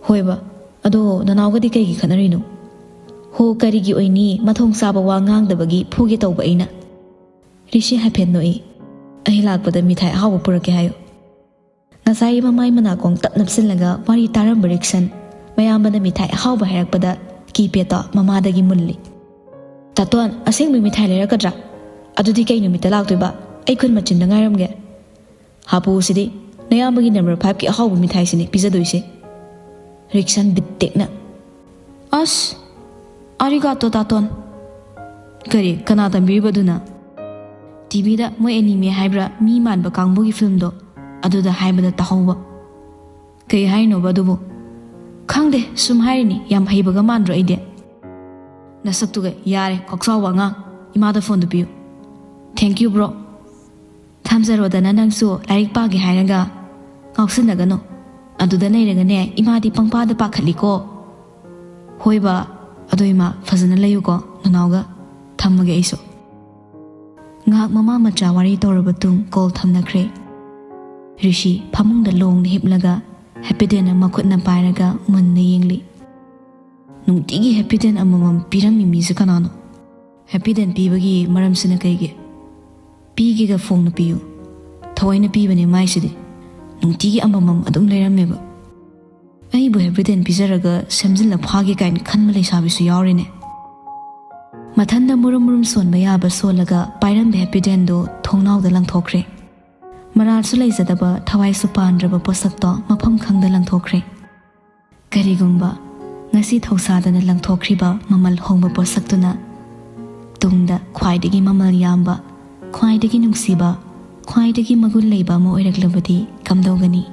"ꯍꯣꯏꯕ, ꯑꯗꯣ ꯅꯅꯥꯎꯒꯗꯤ ꯀꯩꯒꯤ ꯈꯠꯅꯔꯤꯅꯣ?" "ꯍꯣ, ꯀꯔꯤꯒꯤ ꯑꯣꯏꯅꯤ? ꯃꯊꯣꯡ ꯆꯥꯕ ꯋꯥ ꯉꯥꯡꯗꯕꯒꯤ ꯐꯨꯒꯦ ꯇꯧꯕ ꯑꯩꯅ꯫" ꯔꯤꯁꯤ ꯍꯥꯏꯐꯦꯠ ꯅꯣꯛꯏ꯫ "ꯑꯩ ꯂꯥꯛꯄꯗ ꯃꯤꯊꯥꯏ ꯑꯍꯥꯎꯕ ꯄꯨꯔꯛꯀꯦ ꯍꯥꯏꯌꯨ꯫" ꯉꯁꯥꯏ ꯃꯃꯥꯏ ꯃꯅꯥꯀꯣꯡ ꯇꯞ ꯅꯞꯁꯤꯜꯂꯒ ꯋꯥꯔꯤ ꯇꯥꯔꯝꯕ ꯔꯤꯛꯁꯟ, ꯃꯌꯥꯝꯕꯅ ꯃꯤꯊꯥꯏ ꯑꯍꯥꯎꯕ ꯍꯥꯏꯔꯛꯄꯗ ꯀꯤꯄꯦꯠꯇꯣ ꯃꯃꯥꯗꯒꯤ ꯃꯨꯜꯂꯤ꯫ "ꯇꯥꯇꯣꯟ, ꯑꯁꯦꯡꯕꯩ ꯃꯤꯊꯥꯏ ꯂꯩꯔꯛꯀꯗ꯭ꯔꯥ? ꯑꯗꯨꯗꯤ ꯀꯩ ꯅꯨꯃꯤꯠꯇ ꯂꯥꯛꯇꯣꯏꯕ? ꯑꯩ ꯈꯨꯟ ꯃꯆꯤꯟꯗ ꯉꯥꯏꯔꯝꯒꯦ꯫" "ꯍꯥꯄꯨꯁꯤꯗꯤ ꯅꯌꯥꯝꯕꯒꯤ ꯅꯝꯕꯔ ꯐꯥꯏꯚꯀꯤ ꯑꯍꯥꯎꯕ ꯃꯤꯊꯥꯏꯁꯤꯅꯤ ꯄꯤꯖꯗꯣꯏꯁꯦ꯫" ꯔꯤꯛꯁꯟ ꯕꯤꯠ ꯇꯦꯛꯅ꯫ "ꯑꯁ, ꯑꯥꯔꯤꯒꯥꯇꯣ ꯇꯥꯇꯣꯟ꯫" "ꯀꯔꯤ? ꯀꯅꯥ ꯇꯝꯕꯤꯔꯤꯕ ꯑꯗꯨꯅ?" "ꯇꯤꯚꯤꯗ ꯃꯣꯏ ꯑꯦꯅꯤꯃꯦ ꯍꯥꯏꯕ꯭ꯔꯥ, ꯃꯤ ꯃꯥꯟꯕ ꯀꯥꯡꯕꯨꯒꯤ ꯐꯤꯂꯝꯗꯣ, ꯑꯗꯨꯗ ꯍꯥꯏꯕꯗ ꯇꯥꯍꯧꯕ꯫" "ꯀꯩ ꯍꯥꯏꯔꯤꯅꯣꯕ ꯑꯗꯨꯕꯨ?" "ꯈꯪꯗꯦ, ꯁꯨꯝ ꯍꯥꯏꯔꯤꯅꯤ, ꯌꯥꯝ ꯍꯩꯕꯒ ꯃꯥꯟꯗ꯭ꯔꯣ ꯑꯩꯗꯤ?" "ꯅꯁꯛꯇꯨꯒ, ꯌꯥꯔꯦ, ꯀꯣꯛꯆꯥꯎꯕ ꯑꯉꯥꯡ, ꯏꯃꯥꯗ ꯐꯣꯟꯗꯨ ꯄꯤꯌꯨ꯫" "Thank you, bro꯫" "ꯊꯝꯖꯔꯣꯗꯅ, ꯅꯪꯁꯨ ꯂꯥꯏꯔꯤꯛ ꯄꯥꯒꯦ ꯍꯥꯏꯔꯒ ꯉꯥꯎꯁꯤꯟꯅꯒꯅꯨ꯫ ꯑꯗꯨꯗ ꯂꯩꯔꯒꯅꯦ, ꯏꯃꯥꯗꯤ ꯄꯪꯄꯥꯗ ꯄꯥꯈꯠꯂꯤꯀꯣ꯫" "ꯍꯣꯏꯕ, ꯑꯗꯣ ꯏꯃꯥ, ꯐꯖꯅ ꯂꯩꯌꯨꯀꯣ ꯅꯅꯥꯎꯒ꯫ ꯊꯝꯃꯒꯦ ꯑꯩꯁꯨ꯫" ꯉꯥꯏꯍꯥꯛ ꯃꯃꯥ ꯃꯆꯥ ꯋꯥꯔꯤ ꯇꯧꯔꯕ ꯇꯨꯡ ꯀꯣꯜ ꯊꯝꯅꯈ꯭ꯔꯦ꯫ ꯔꯤꯁꯤ ꯐꯃꯨꯡꯗ ꯂꯣꯡꯅ ꯍꯤꯞꯂꯒ ꯍꯦꯄꯤꯗꯦꯟ ꯑꯃ ꯃꯈꯨꯠꯅ ꯄꯥꯏꯔꯒ ꯃꯨꯟꯅ ꯌꯦꯡꯂꯤ꯫ "ꯅꯨꯡꯇꯤꯒꯤ ꯍꯦꯄꯤꯗꯦꯟ ꯑꯃꯃꯝ ꯄꯤꯔꯝꯃꯤ ꯃꯤꯁꯦ ꯀꯅꯥꯅꯣ? ꯍꯦꯄꯤꯗꯦꯟ ꯄꯤꯕꯒꯤ ꯃꯔꯝꯁꯤꯅ ꯀꯩꯒꯤ? ꯄꯤꯒꯦꯒ ꯐꯣꯡꯅ ꯄꯤꯌꯨ꯫ ꯊꯑꯣꯏꯅ ꯄꯤꯕꯅꯦ ꯃꯥꯏꯁꯤꯗꯤ꯫ ꯅꯨꯡꯇꯤꯒꯤ ꯑꯃꯃꯝ ꯑꯗꯨꯝ ꯂꯩꯔꯝꯃꯦꯕ꯫ ꯑꯩꯕꯨ ꯍꯦꯄꯤꯗꯦꯟ ꯄꯤꯖꯔꯒ ꯁꯦꯝꯖꯤꯜꯂ ꯐꯥꯒꯦ ꯀꯥꯏꯅ ꯈꯟꯕ ꯂꯩꯁꯥꯕꯤꯁꯨ ꯌꯥꯎꯔꯤꯅꯦ꯫" ꯃꯊꯟꯗ ꯃꯨꯔꯨꯝ ꯃꯨꯔꯨꯝ ꯁꯣꯟꯕ ꯌꯥꯕ ꯁꯣꯜꯂꯒ ꯄꯥꯏꯔꯝꯕ ꯍꯦꯄꯤꯗꯦꯟꯗꯨ ꯊꯣꯡꯅꯥꯎꯗ ꯂꯪꯊꯣꯛꯈ꯭ꯔꯦ꯫ ꯃꯔꯥꯜꯁꯨ ꯂꯩꯖꯗꯕ, ꯊꯋꯥꯏꯁꯨ ꯄꯥꯟꯗ꯭ꯔꯕ ꯄꯣꯠꯁꯛꯇꯣ ꯃꯐꯝ ꯈꯪꯗ ꯂꯪꯊꯣꯛꯈ꯭ꯔꯦ꯫ ꯀꯔꯤꯒꯨꯝꯕ ꯉꯁꯤ ꯊꯧꯁꯥꯗꯅ ꯂꯪꯊꯣꯛꯈ꯭ꯔꯤꯕ ꯃꯃꯜ ꯍꯣꯡꯕ ꯄꯣꯠꯁꯛꯇꯨꯅ ꯇꯨꯡꯗ ꯈ꯭ꯋꯥꯏꯗꯒꯤ ꯃꯃꯜ ꯌꯥꯝꯕ, ꯈ꯭ꯋꯥꯏꯗꯒꯤ ꯅꯨꯡꯁꯤꯕ, ꯈ꯭ꯋꯥꯏꯗꯒꯤ ꯃꯒꯨꯟ ꯂꯩꯕ ꯑꯃ ꯑꯣꯏꯔꯛꯂꯕꯗꯤ ꯀꯝꯗꯧꯒꯅꯤ?